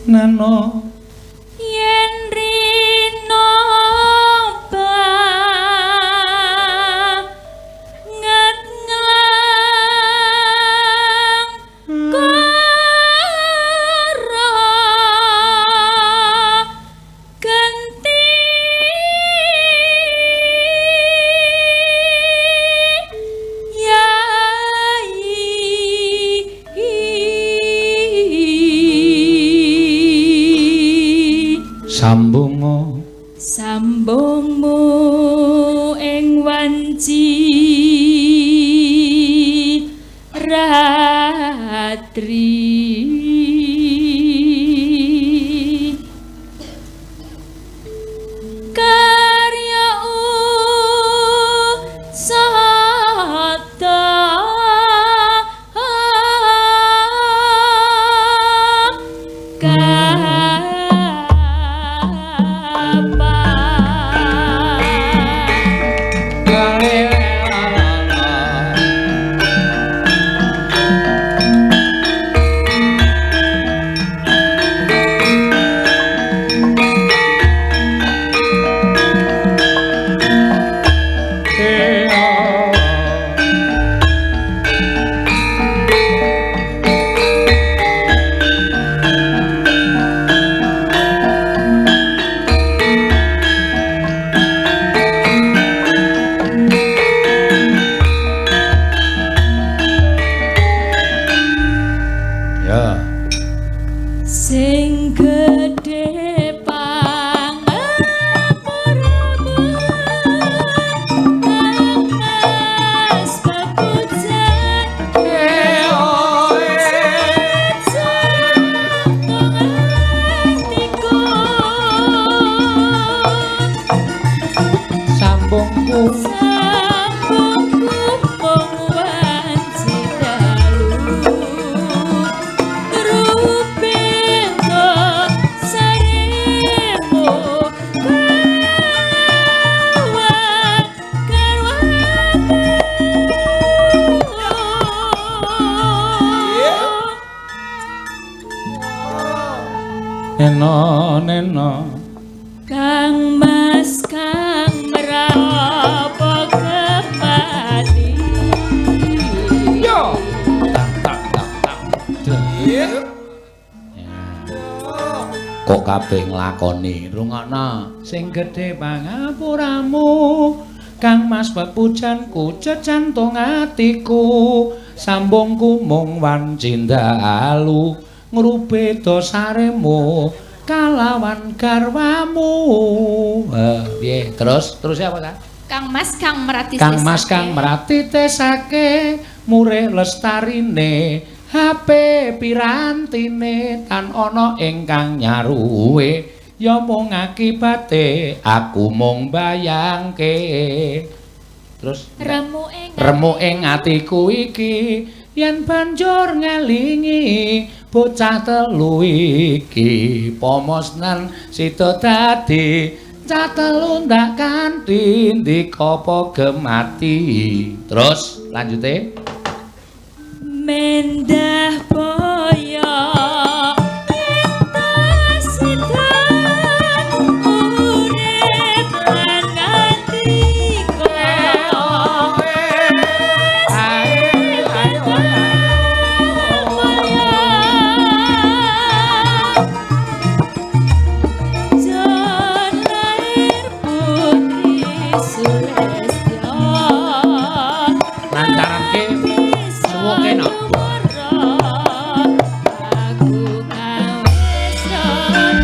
Nano yen rino banget nglang kara genti yai. Sambungo sambungmu ing wanci ratri karya usada Ya. Sing gedhe pangapuramu Kang Mas Bakujan atiku Sambungku sambungku mung wanci dalu rupinto saremu kalawan garwamu. Neno neno Kang Mas kang merapa kepati. Yo. Tak tak tak tak. Kok kabeh nglakoni rungokno sing gedhe pangapuramu Kang Mas pepujanku jejantung atiku sambungku mung wanci dalu ngrupe dosaremu kalawan garwamu. Piye terus terus apa ta? Kang Mas kang merati Kang Mas kang merati tesake murih lestarine HP pirantine tan ana ingkang nyaruwe ya mung akibate aku mung bayangke. Terus remuk ing atiku iki yen banjur ngelingi bocah telu iki pomosnan sida dadi cah telu ndak kanthi ndika apa gemati. Terus lanjute mendah boyo entas sidan urip lan ngantika Jon lair putri Sulestya lantaranke suwuke no. Aku kawis rono.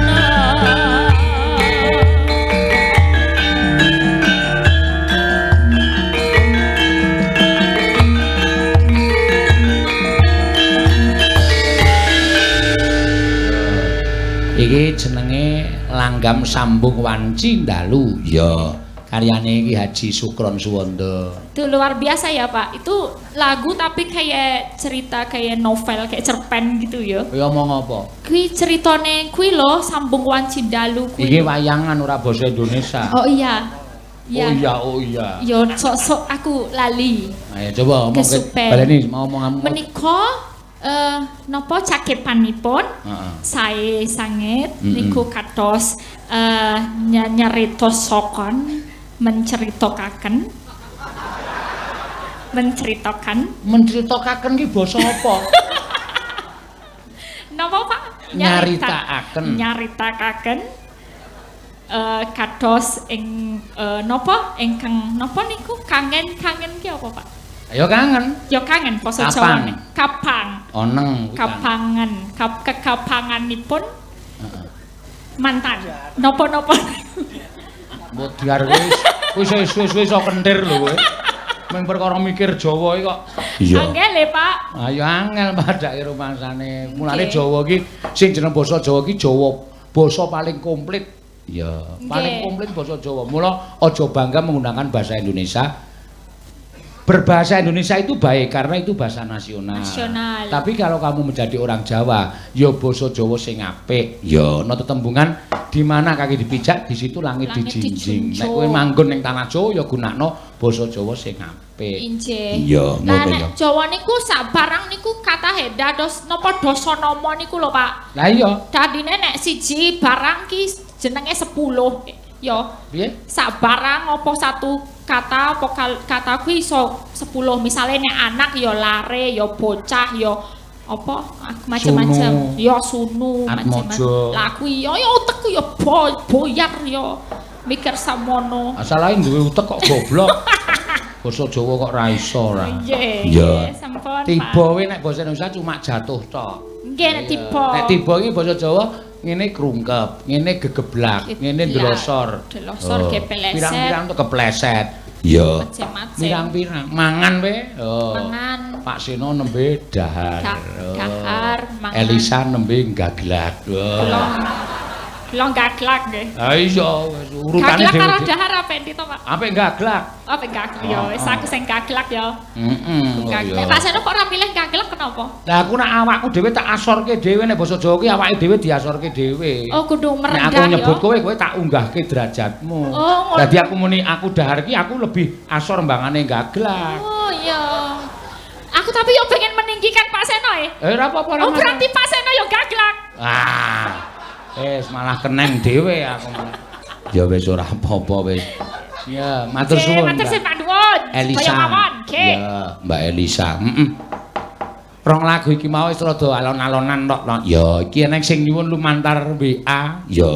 Iki jenenge Langgam Sambung Wanci Dalu. Ya, karyane iki Haji Sukron Suwondo. Itu luar biasa ya Pak. Itu lagu tapi kayak cerita, kayak novel, kayak cerpen gitu ya. Kuwi omong apa? Kui ceritane kui loh Sambung Wanci Dalu kui. Iki wayangan ora basa Indonesia. Oh iya. Ya. Oh iya, oh iya. Ya sok-sok aku lali. Ayo coba omong baleni mau omong. Menika napa cakepanipun? Heeh. Sae sanget niku kados nyarita sokon menceritakan. Menceritakan. Menceritakan ki basa apa? Napa Pak? Nyaritakaken. Nyaritakaken. Kados ing napa ingkang napa niku kangen-kangen ki apa Pak? Ayo kangen. Ya kangen basa Jawa. Kapang. Oneng. Kapangan, kekapanganipun. Heeh. Mantan. Napa-napa. Mbok diar wis wis wis wis iso kentir lho kowe. Mung perkara mikir Jawa iki kok. Iya. Angel e, Pak. Ayo angel padake rumangsane. Mulane Jawa iki sing jeneng basa Jawa iki Jawa basa paling komplit. Iya, paling komplit basa Jawa. Mula aja bangga menggunakan bahasa Indonesia. Berbahasa Indonesia itu baik karena itu bahasa nasional. Nasional. Tapi kalau kamu menjadi orang Jawa, ya basa Jawa sing apik. Ya ana tetembungan di mana kaki dipijak, di situ langit dijinjing. Nek kowe manggon ning tanah Jawa ya gunakno basa Jawa sing apik. Injih. Iya, Lah ngono ya. nek Jawa niku sabarang niku katahe dados napa dasanama niku lho, Pak. Lah iya, Dadine nek siji barang ki jenenge 10. Ya, piye? sak barang apa satu kata apa kata kuwi iso 10. Misale nek anak ya lare, ya bocah, ya apa macam-macam. Ya sunu macam-macam. Lah kuwi ya ya utekku ya boyar ya mikir samono. Asalahe duwe utek kok goblok. Basa Jawa kok ra iso ora. Nggih. Iya. Sampun. Tiba we nek basa Indonesia cuma jatuh tok. Nggih nek tiba. Nek tiba iki basa Jawa ngene krungkep, ngene gegeblak, ngene ndelosor. Delosor kepleset. Pirang-pirang tuh kepleset. Iya. Pirang-pirang mangan we. Oh. Mangan. Pak Seno nembe dahar. Dahar mangan. Elisa nembe gaglak. Kula gaglak nggih. Ha iya wis urutane dhewe. Gaglak karo dahar apik ndi to, Pak? Apik gaglak. Apik gaglak ya wis aku sing gaglak ya. Heeh. Pak Seno kok ora milih gaglak kenapa? Lah aku nek awakku dhewe tak asorke dhewe nek basa Jawa ki awake dhewe diasorke dhewe. Oh kudu merendah ya. Nek aku nyebut kowe, kowe tak unggahke derajatmu. Oh, dadi aku muni aku dahar ki aku lebih asor mbangane gaglak. Oh iya. Aku tapi yo pengen meninggikan Pak Seno e. Eh ora apa-apa ora. Oh berarti Pak Seno yo gaglak. Ah. Wis malah keneng dhewe aku malah. Ya wis ora apa-apa wis. Ya, matur suwun. Matur suwun Pak Nuwun. Elisa. Ya, Mbak Elisa. Heeh. Rong lagu iki mau wis rada alon-alonan tok. Ya, iki eneng sing nyuwun lumantar WA. Ya.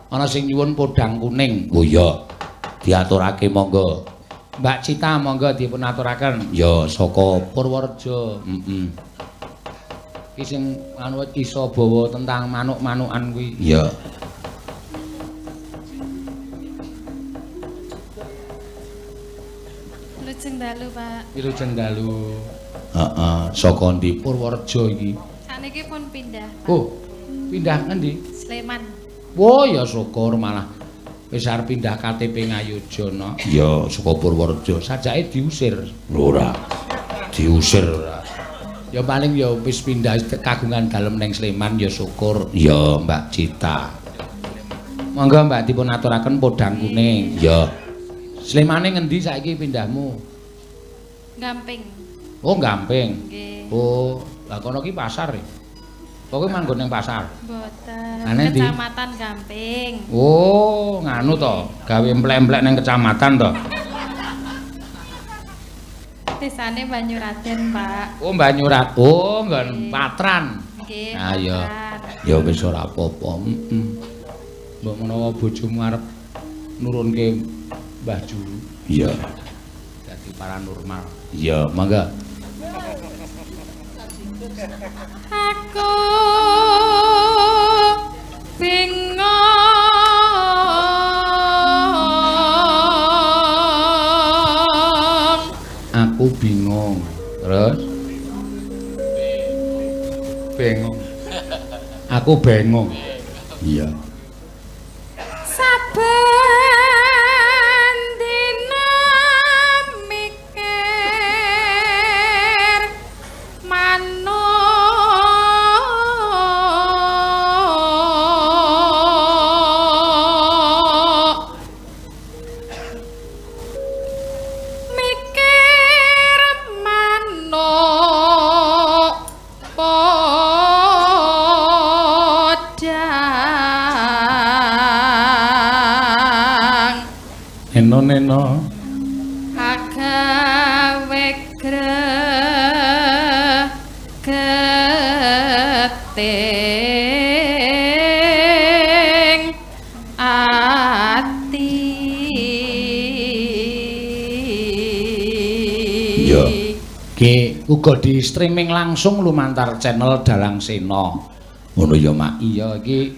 Ana sing nyuwun podang kuning. Oh iya. Diaturake monggo. Mbak Cita monggo dipun aturaken. Ya, saka Purworejo. Heeh. Iki sing anu iso bawa tentang manuk-manukan kuwi. Iya. Wilujeng dalu, Pak. Wilujeng dalu. Heeh, saka ndi? Purworejo iki. Sakniki pun pindah, Pak. Oh, pindah ngendi? Sleman. Oh, ya syukur malah wis arep pindah KTP Ngayogya. Ya, saka Purworejo. Sajake diusir. Ora. Diusir ora. Ya paling ya wis pindah kagungan dalem ning Sleman ya syukur. Ya Mbak Cita. Monggo Mbak dipun aturaken podang kuning. Ya. Slemane ngendi saiki pindahmu? Gamping. Oh, Gamping. Nggih. Oh, lah kono ki pasar ya. Pokoke manggon ning pasar. Mboten. Kecamatan Gamping. Oh, nganu to, gawe emplek-emplek ning kecamatan to. Desane Banyuraden, Pak. Oh, Banyurat. Oh, nggon Patran. Nggih. Nah, ya. Ya wis ora apa-apa. Heeh. Mbok menawa bojomu arep nurunke Mbah Juru. Iya. Dadi paranormal. Iya, mangga. Aku bingung. Aku bingung. Terus? Bingung. Aku bingung. Iya. Saben dina mikir manuk Neno neno. Agawe gregeting ati. Iya. Ki uga di streaming langsung lumantar channel Dalang Sena. Ngono ya, Mak. Iya, iki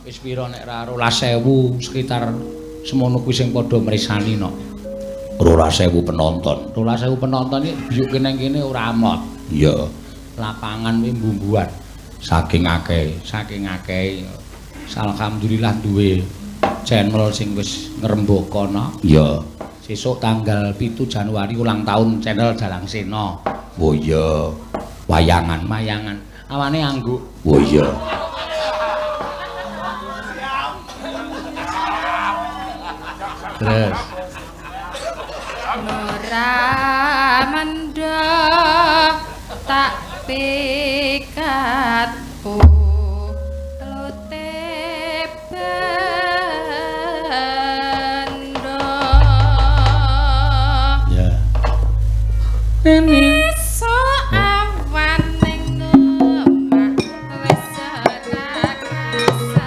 wis pira nek ra 12.000 sekitar semono kuwi sing padha mresani no. 12.000 penonton. 12.000 penonton iki biyuke nang kene ora amot. Iya. Lapangan kuwi mbumbuan. Saking akeh, saking akeh. Alhamdulillah duwe channel sing wis ngrembaka no. Iya. Sesuk tanggal 7 Januari ulang tahun channel Dalang Sena. Oh iya. Wayangan, wayangan. Awane angguk. Oh iya. Terus ora mendhok tak pikat lute bendo. Ya. Esuk awan ning omah wis ora kerasa.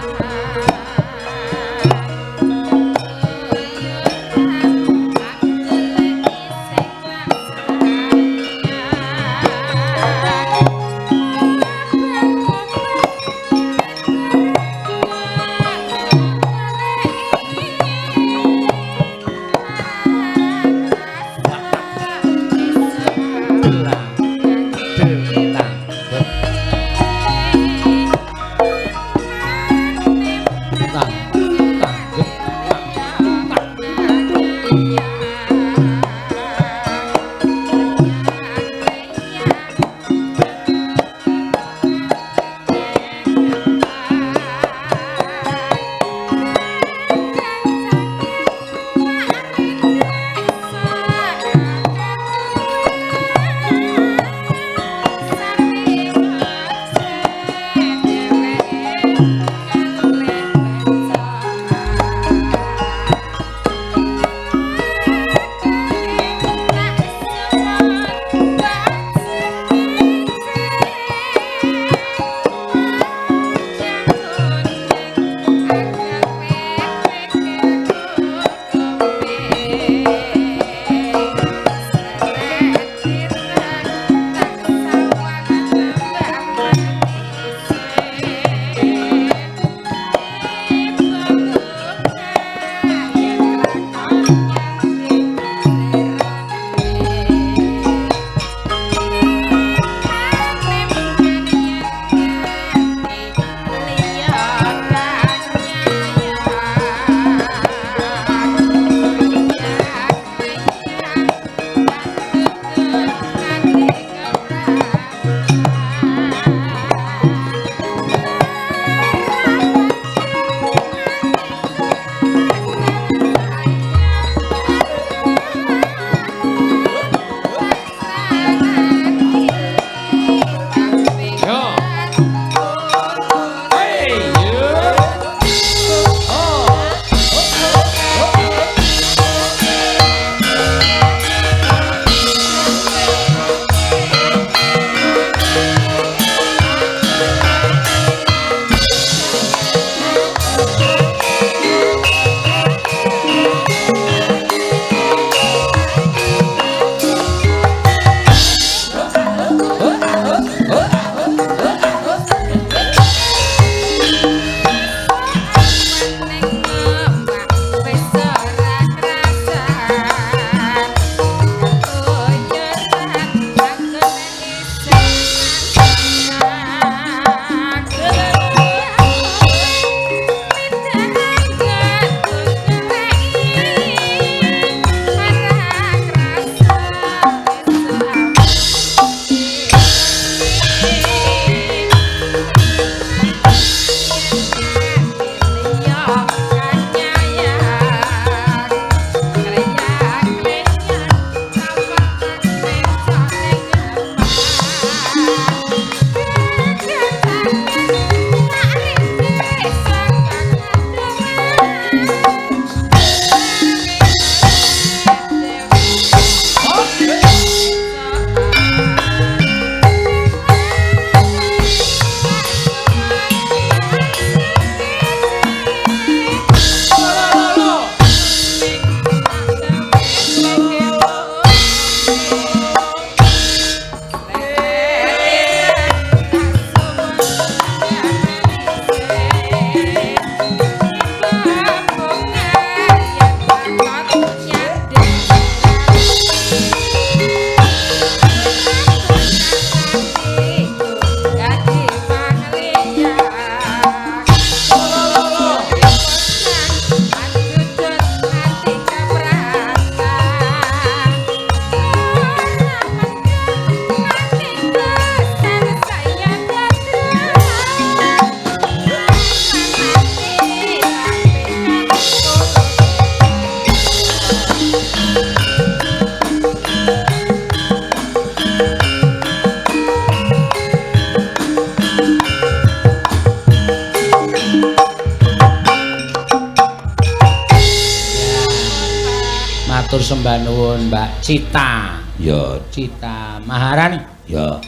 Matur sembah nuwun Mbak Cita. Ya, Cita Maharani. Ya.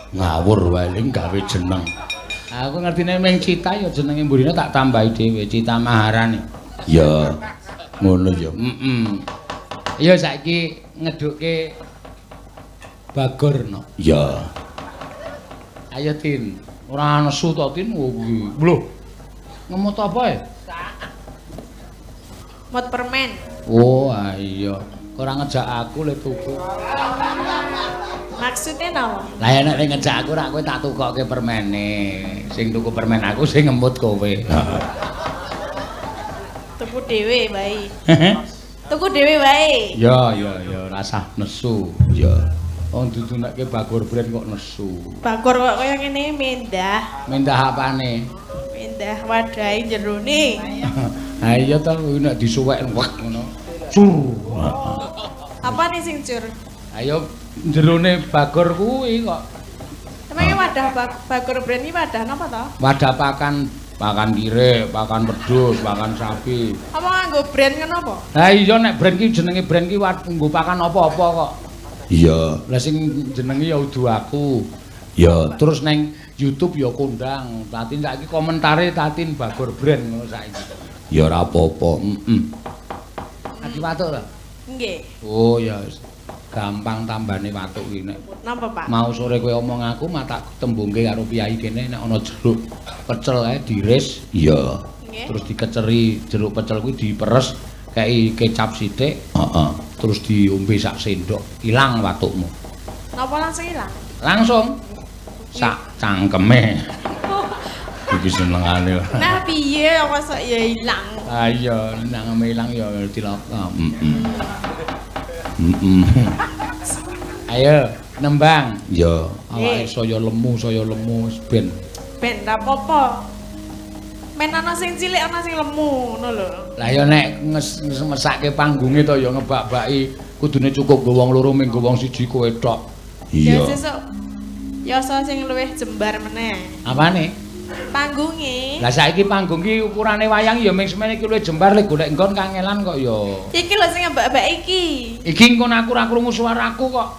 Ngawur wae ling gawe jeneng. Aku ngertine ming Cita ya jenenge mburine tak tambahi dhewe Cita Maharani. Ya. Ngono ya. Heeh. Ya saiki ngedhukke Bagor no. Ya. Ayo Tin, ora nesu to Tin kuwi. Lho. Ngemot apa ya? Mot permen. Oh, iya. Ora ngejak aku le tuku. Maksudnya napa? Lah nek ngejak aku rak kowe tak tukokke permene. Sing tuku permen aku sing ngemut kowe. Tuku dhewe wae. Tuku dhewe wae. Ya ya ya rasah nesu. Ya. Wong dudunekke Bagor Brand kok nesu. Bagor kok kaya ngene mendah. Mendah apane? Mendah wadahe jerone. Ha iya to kuwi nek disuwek wek ngono. Cur. Apane sing cur? Ayo jerone Bagor kuwi kok. Emangnya wadah Bagor Brand iki wadah napa to? Wadah pakan, pakan kirek, pakan wedhus, pakan sapi. Apa nganggo brand ngono apa? Lah iya nek brand ki jenenge brand ki nggo pakan apa-apa kok. Iya. Lah sing jenenge ya udu aku. Ya, terus neng YouTube ya kondang. Tatin saiki komentare Tatin Bagor Brand ngono saiki. Ya ora apa-apa. Heeh. Adi watuk ta? Nggih. Oh ya gampang tambane watuk iki nek. Napa, Pak? Mau sore kowe omong aku mah tak tembungke karo piyai kene nek ana jeruk pecel kae diris. Iya. Terus dikeceri jeruk pecel kuwi diperes kei kecap sithik. Heeh. Terus diombe sak sendok, ilang watukmu. Napa langsung ilang? Langsung. Sak cangkeme. Iki senengane. Nah piye kok sok ya ilang? Ah iya, nangeme ilang ya cilaka. Heeh. Heeh. Ayo nembang. Ya, awake saya lemu ben. Ben ra apa-apa. Men ana sing cilik ana sing lemu ngono lho. Lah ya nek mesake panggunge to ya ngebak-baki kudune cukup nggo wong loro ming nggo wong siji kowe tok. Iya. Ya sesuk ya sing luwih jembar meneh. Apane? Panggunge. Lah saiki panggung ki ukurane wayang ya ming semene iki luwih jembar lek golek nggon kangelan kok ya. Iki lho sing ngebak-bak iki. Iki engko aku ora krungu suaraku kok.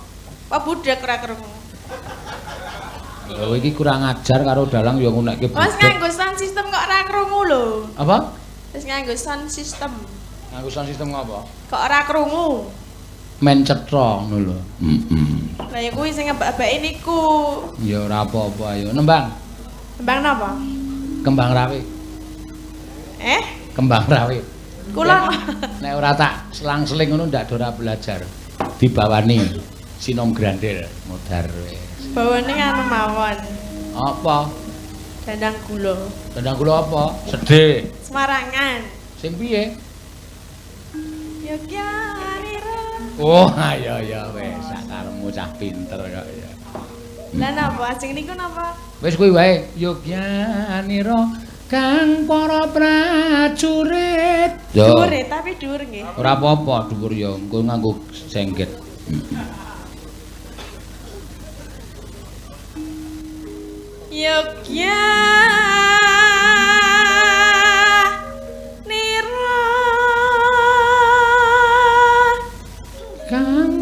Apa budhek ora krungu? Lho iki kurang ajar karo dalang ya ngunekke budhek. Wes nganggo sound system kok ora krungu lho. Apa? Wis nganggo sound system. Nganggo sound system ngopo? Kok ora krungu? Men cetha ngono lho. Heeh. Lah ya kuwi sing ngebak-baki niku. Ya ora apa-apa ayo nembang. Kembang napa? Kembang rawe. Eh? Kembang rawe. Kula nek ora tak selang-seling ngono ndak ora belajar. Dibawani sinom grandel modar wis. Bawane anu mawon. Apa? Dandang gula. Dandang gula apa? Sedih. Semarangan. Sing piye? Yogyanira. Oh, ayo ya wis sakaremu cah pinter kok ya. Lah napa sing niku napa? Wis kuwi wae Yogyanira kang para prajurit. Dhuwur tapi dhuwur nggih. Ora apa-apa dhuwur ya engko nganggo sengget. Yogyanira kang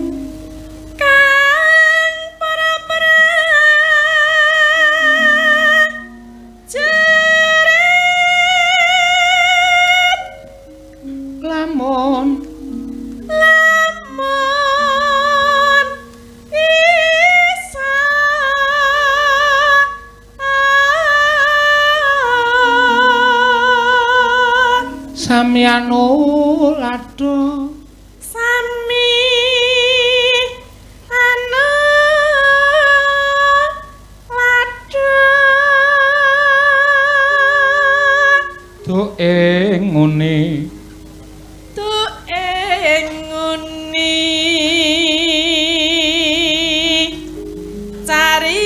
para prajurit lamun isa samyanu lado sami anu lado tu ing ngene tu ing ngene cari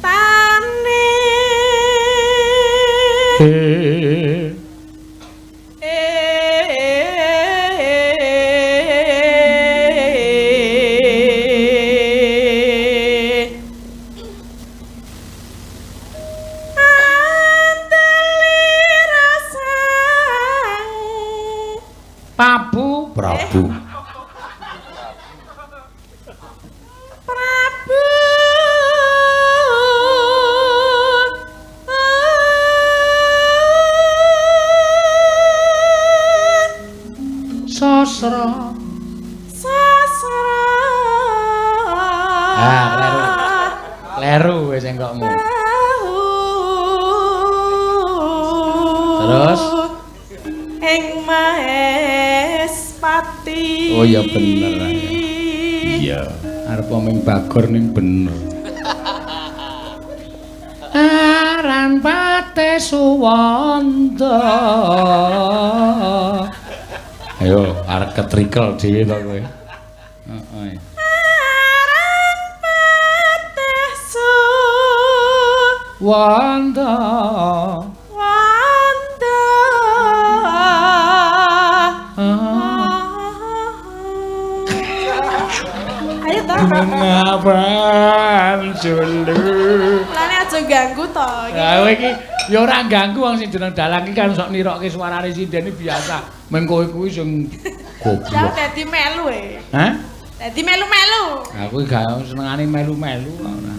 tane Anteli rasang Prabu. Prabu. Sasra. Sasra. Ah, kleru. Kleru wis engkokmu. Terus ing Maespati. Oh ya bener ya. Iya, arep ming Bagor ning bener. Aran Pate Suwanda. Ayo arep ketrikel dhewe to kowe. Heeh. Aran Pate Suwanda. Mengapan julu. Lane aja ganggu to. Lah kowe iki ya ora ganggu wong sing jeneng dalang iki kan sok nirokke suarane sinden iki biasa. Men kowe kuwi sing goblok. Ya dadi melu e. Hah? Dadi melu-melu. Aku iki gak senengane melu-melu ora.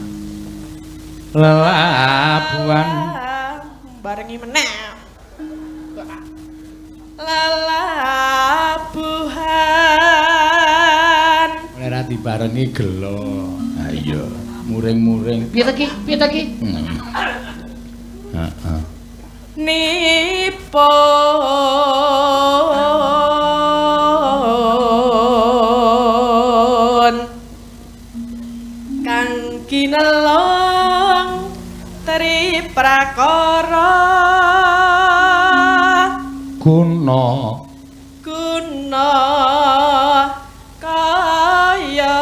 Lelabuhan barengi meneh. Lelabuhan ora dibarengi gelo. Ha iya, muring-muring. Piye ta ki? Piye ta ki? Heeh. Nipun kang kinelung tri prakara guna guna kaya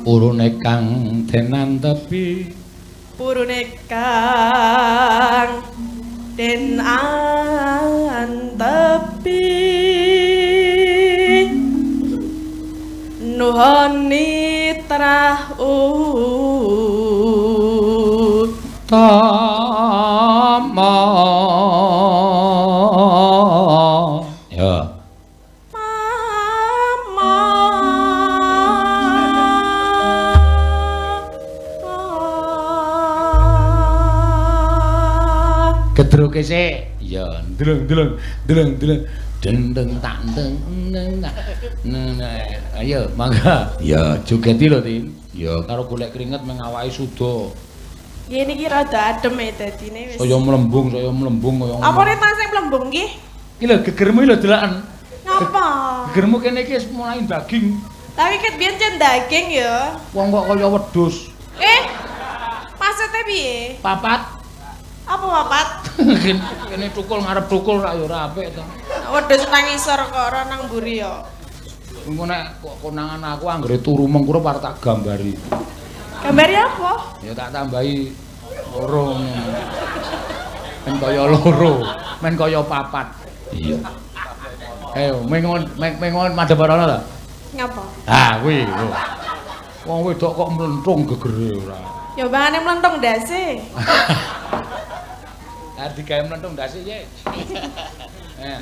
purune kang denantepi purune kang den antepi nuhoni trah utama. Ya. Mama. Gedroke sik. Ya, ndeleng ndeleng ndeleng ndeleng. Deng deng tak deng deng tak. Ayo, mangga. Ya, jogeti lho, Tin. Ya, karo golek keringet meng awake suda. Nggih niki rada adem e dadine wis. Saya mlembung kaya ngono. Apa nek sing mlembung ki? Iki lho gegermu lho delaken. Ngapa? Gegermu kene iki wis mulai daging. Tapi ket biyen cen daging ya. Wong kok kaya wedhus. Maksudnya piye? Papat. Apa papat? Kene tukul ngarep tukul rak ya ora apik to. Wedhus nang isor kok ora nang mburi ya. Engko nek kok konangan aku anggere turu mengkurup arep tak gambari. Gambari apa? Ya tak tambahi loro. Men kaya loro, men kaya papat. Iya. Ayo mengon mengon madhep rono ta? Ngapa? Ah kuwi. Wong wedok kok mlentung gegere ora. Ya bangane mlentung ndase. Ah digawe mlentung ndase piye?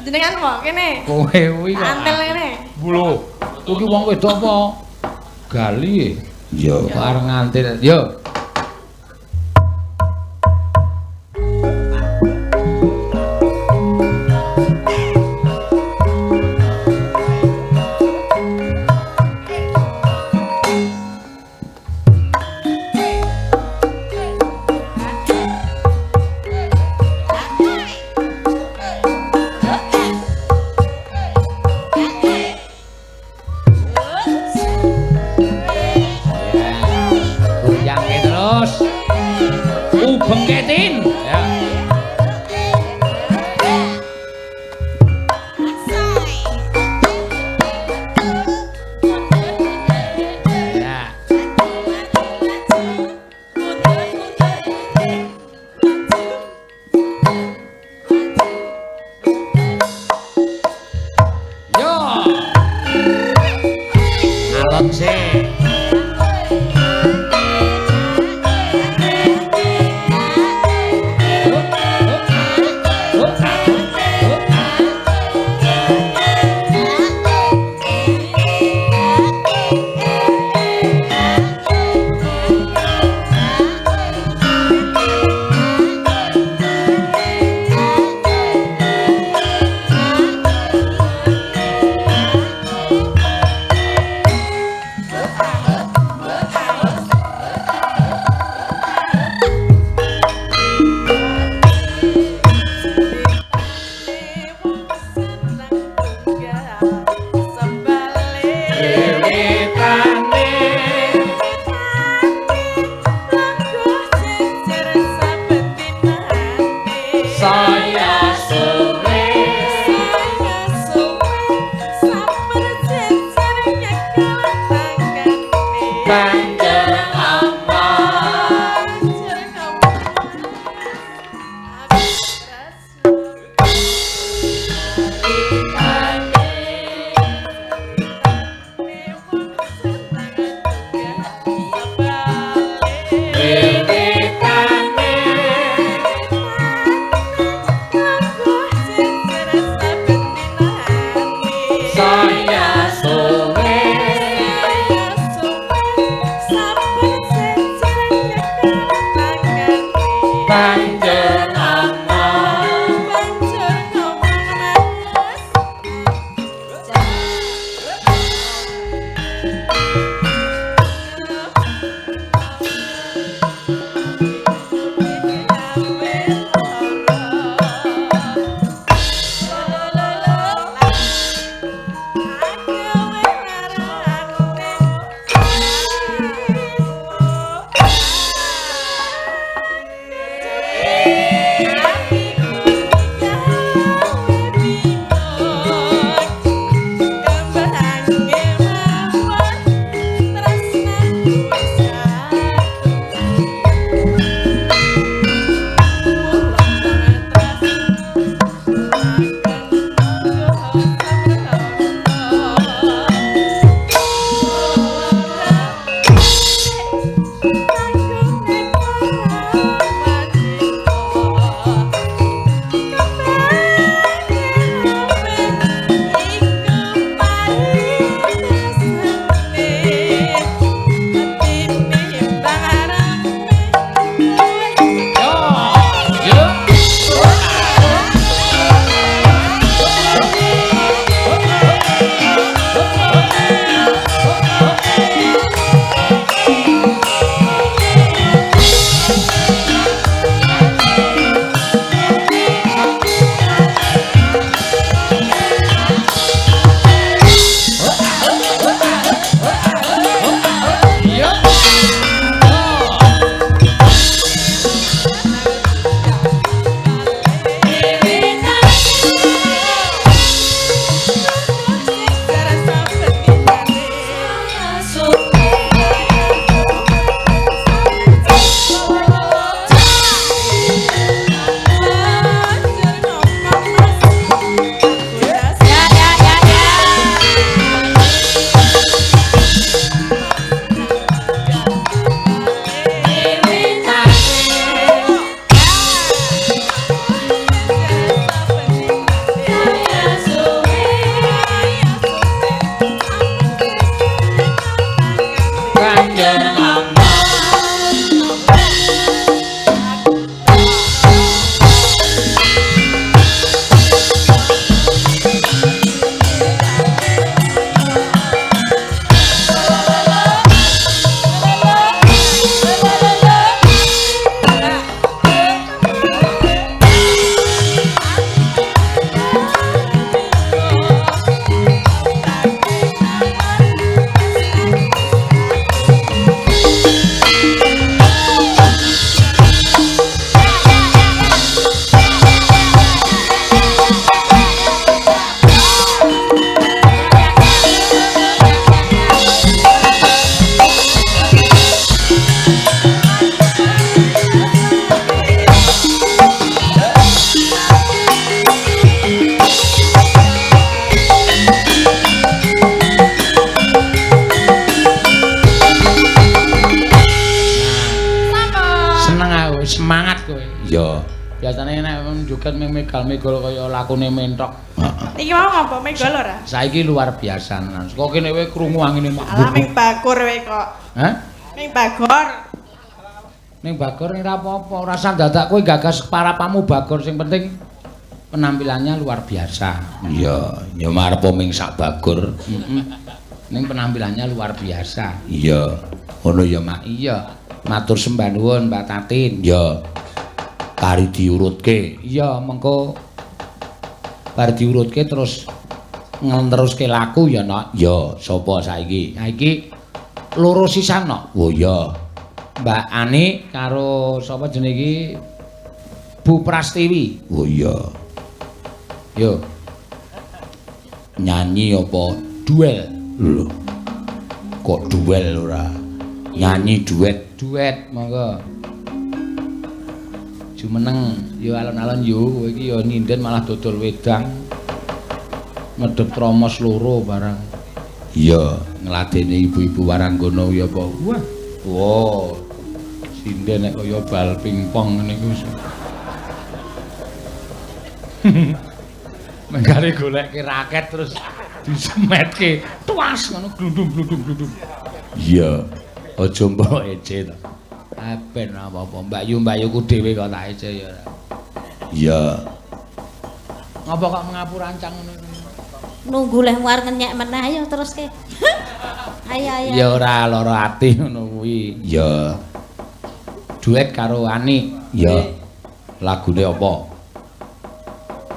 Jenengan kok kene. Kowe kuwi kok. Antel kene. Lho, kuwi wong wedok apa? Gali. Yo, kok arep ngantil. Yo. Goyang. Banjur ngomong saya suwe banjur ngomong Semangat kowe. Iya. Biasane nek joget ming megal-megol kaya lakune mentok. Heeh. Iki mau ngopo megol ora? Saiki luar biasa tenan. Kok kene kowe krungu angine mak. Alah ming bagor kowe kok. Hah? Ming bagor. Ning bagor ora apa-apa, ora usah dadak kowe gagas parapamu bagor sing penting penampilannya luar biasa. Iya, ya marep ming sak bagor. Heeh. Ning penampilannya luar biasa. Iya. Ngono ya, Mak. Iya. Matur sembah nuwun Mbak Tatin. Iya. Kari diurutke. Iya, mengko bar diurutke terus ngeteruske laku ya, Nok. Iya, sapa saiki? Saiki loro sisan, Nok. Oh iya. Mbak Ani karo sapa jenenge iki? Bu Prastiwi. Oh iya. Yo. Nyanyi apa duel? Lho. Kok duel ora? Nyanyi duet. Duet monggo. Jumeneng yo alon-alon yo kowe iki yo nyinden malah dodol wedang. Medhep tromos loro barang. Iya, ngladeni ibu-ibu Waranggono ya apa? Wah. Wo. Sinden nek kaya bal pingpong ngene iku. Menggale golekke raket terus disemetke. Tuas ngono glundung-glundung-glundung. Iya. Aja mbok ece to. Ah ben apa-apa Mbak Yu-ku dhewe kok tak ece ya ora. Iya. Ngapa kok mengapu rancang ngono? Nunggu leh war ngenyek meneh ayo teruske. Ayo ayo. Ya ora lara ati ngono kuwi. Iya. Duet karo Ani. Iya. Lagune apa?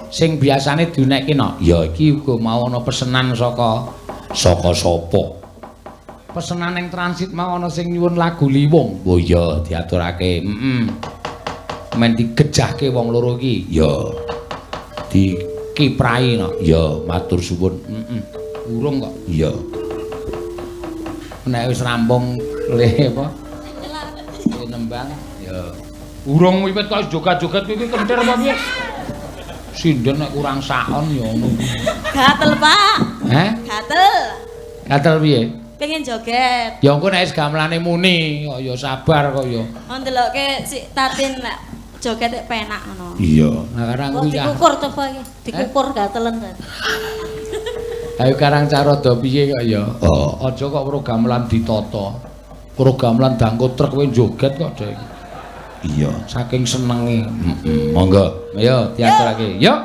Sing biasane diunekke no. Ya iki uga mau ana pesenan saka Saka sapa? Pesenan ning transit mau ana sing nyuwun lagu Liwung. Oh iya, diaturake. Heeh. Men digejahke wong loro iki. Ya. Dikiprahi no. Ya, matur suwun. Heeh. Urung kok. Iya. Nek wis rampung le apa? Le nembang. Ya. Urung wiwit kok joget-joget kuwi kentir apa piye? Sinden nek kurang saon ya ngono. Gatel, Pak. Heh? Gatel. Gatel piye? Pengen joget. Ya engko nek wis gamelane muni kok ya sabar kok ya. Oh ndelokke si Tatin nek joget nek penak ngono. Iya. Nah karang kuwi dikukur coba iki, dikukur gatelen. Ayo karang cara do piye kok ya. Oh, aja kok weruh gamelan ditata. Weruh gamelan dangkut truk kowe joget kok dek. Iya, saking senenge. Heeh, monggo. Ayo diaturake. Yo.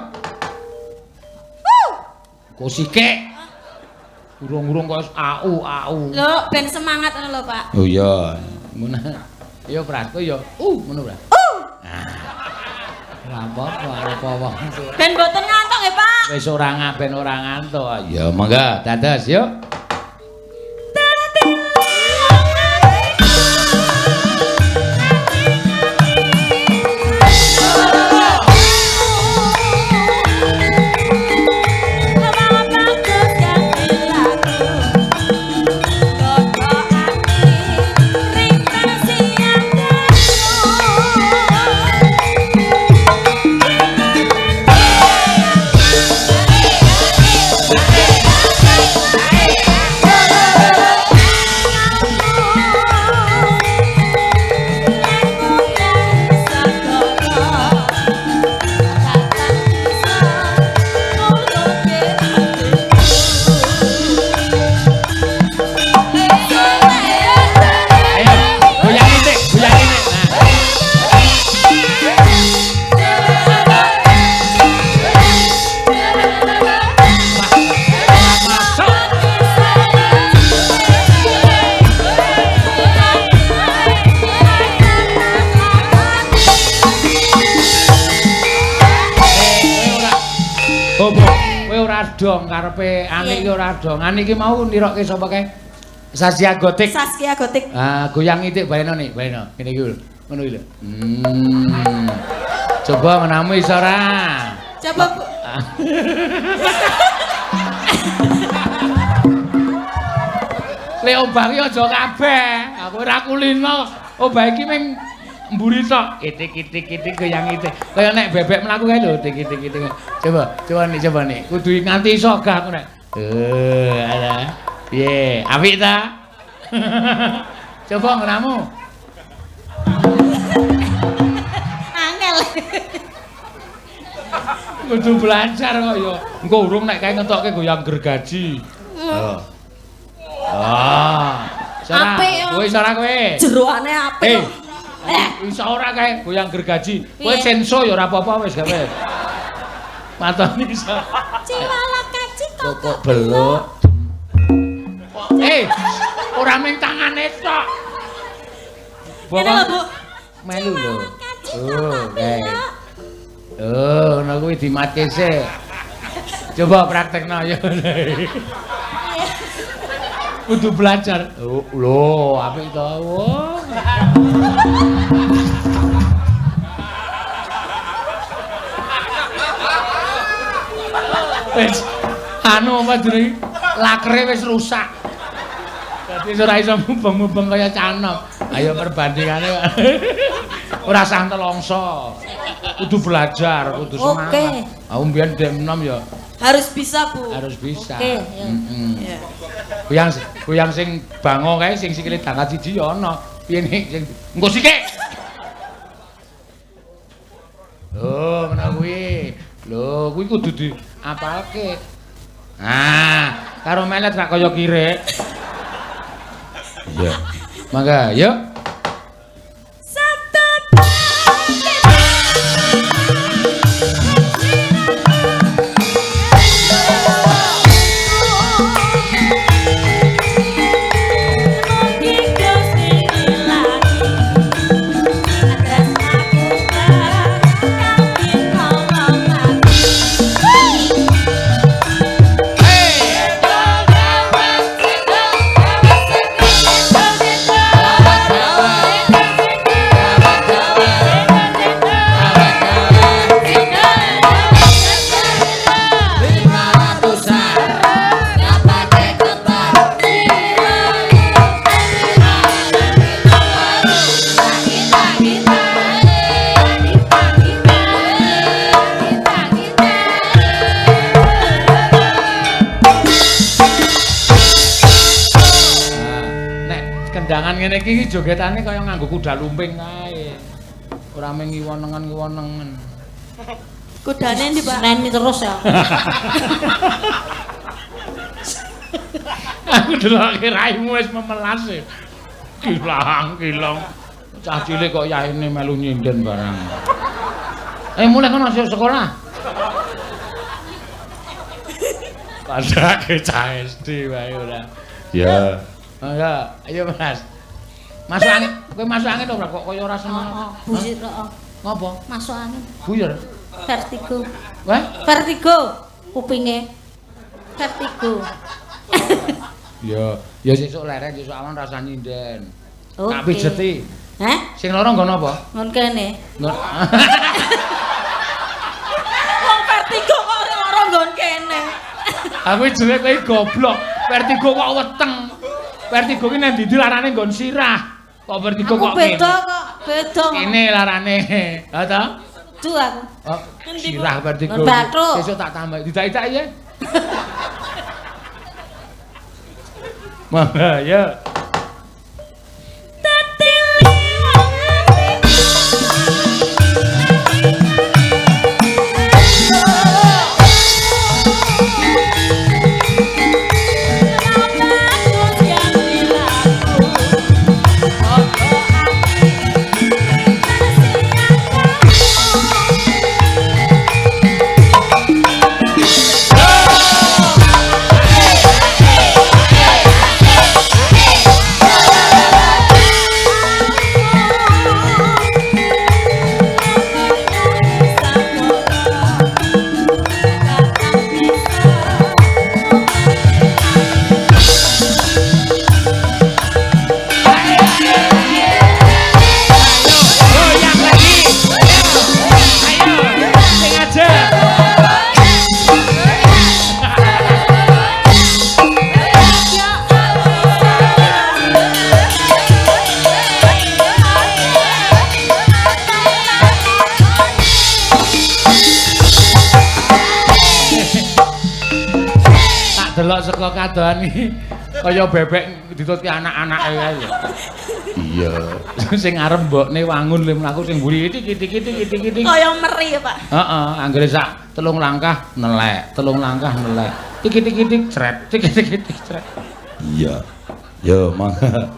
Kok sikik. Urung-urung kok au au. Lho, ben semangat ngono lho, Pak. Oh iya. Ngono. Yo Pras, kowe yo ngono Pras. Ora apa-apa, arep apa. Ben mboten ngantuk nggih, Pak. Wis ora ngaben ora ngantuk. Ya monggo, dados yuk. Dong karepe Ani iki ora dong. Ani iki mau nirokke sapa kae? Saskia Gotik. Saskia Gotik. Ah, goyang itik baleno nih, baleno. Ngene iki lho. Ngono iki lho. Coba menamu iso ora? Coba, Bu. Le ombak iki aja kabeh. Aku ora kulino. Ombak iki ming mburi tok. Itik-itik-itik goyang itik. Kaya nek bebek mlaku kae lho, tik-tik-tik. Coba, coba nih, coba nih. Kudu nganti iso gak aku nek. Ala. Piye? Apik ta? Coba ngrenamu. Angel. Kudu belajar kok ya. Engko urung nek kae ngetokke goyang gergaji. Oh. Ah. Apik. Kowe iso ora kowe? Jeroane apik. Iso ora kae goyang gergaji. Kowe senso ya ora apa-apa wis gawe. Matoni iso. Ciwala kaci kok beluk. Ora ming tangane tok. Ngene lho, Bu. Melu lho. Oh, kae. Oh, ngono kuwi dimatke sik. Coba praktekno ya. Kudu belajar. Oh, lho, apik to. Oh. Wis anu apa jenenge? Lakere wis rusak. Dadi ora iso mubeng-mubeng kaya canok. Ayo perbandingane ora sah telongso. Kudu belajar, kudu semangat. Oke. Aku mbiyen dek enom ya harus bisa, Bu. Harus bisa. Oke, heeh. Kuyang sing bango kae sing sikile dangkat siji ya ana. Piye nek sing engko sikik. Oh, ngono kuwi. Lho, kuwi kudu diapalke. Ah, karo melet rak kaya kirek. Iya. Mangga, yuk. Ngene iki jogetane kaya nganggo kuda lumping kae. Ora mung ngiwonengan-ngiwonengen. Kudane ndi, Pak? Neni terus ya. Aku delokke raimu wis memelas e. Kilang-kilong. Cah cilik kok yaine melu nyinden barang. Mulai kono masuk sekolah. Padake cah SD wae ora. Ya. Mangga, ayo Mas. Masuk angin, kowe masuk angin ora kok kaya ora semangat. Heeh, buyir heeh. Ngopo? Masuk angin. Buyir. Vertigo. Wah, vertigo kupinge. Vertigo. Ya, ya sesuk leren, sesuk awan rasah nyinden. Oke. Tak pijeti. Hah? Sing loro nggon apa? Nggon kene. Nggon. Wong vertigo kok loro nggon kene. Aku jenenge kowe goblok. Vertigo kok weteng. Vertigo ki nang ndi larane nggon sirah. Kok vertigo aku kok kene? Beda kok, beda. Kene larane. Ha ta? Kudu aku. Oh, sirah vertigo. Sesuk tak tambah. Didak-idak ya. Mangga ya. Delok saka kadohan iki kaya bebek ditutke anak-anake kae. Iya. Sing arep mbokne wangun le mlaku sing mburi tik tik tik tik tik. Kaya meri ya, Pak. Heeh, anggere sak telung langkah nelek, telung langkah nelek. Tik tik tik cret, tik tik tik cret. Iya. Yo, mangga.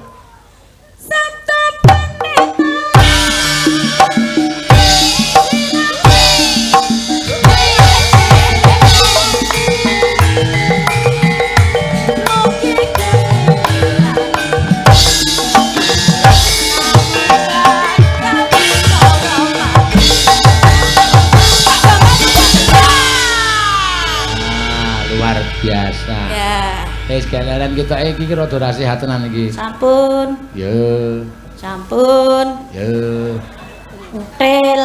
Biasa. Ya. Wis galaran ketoke iki rada ra sehat tenan iki. Sampun. Ya. Sampun. Ya. Util.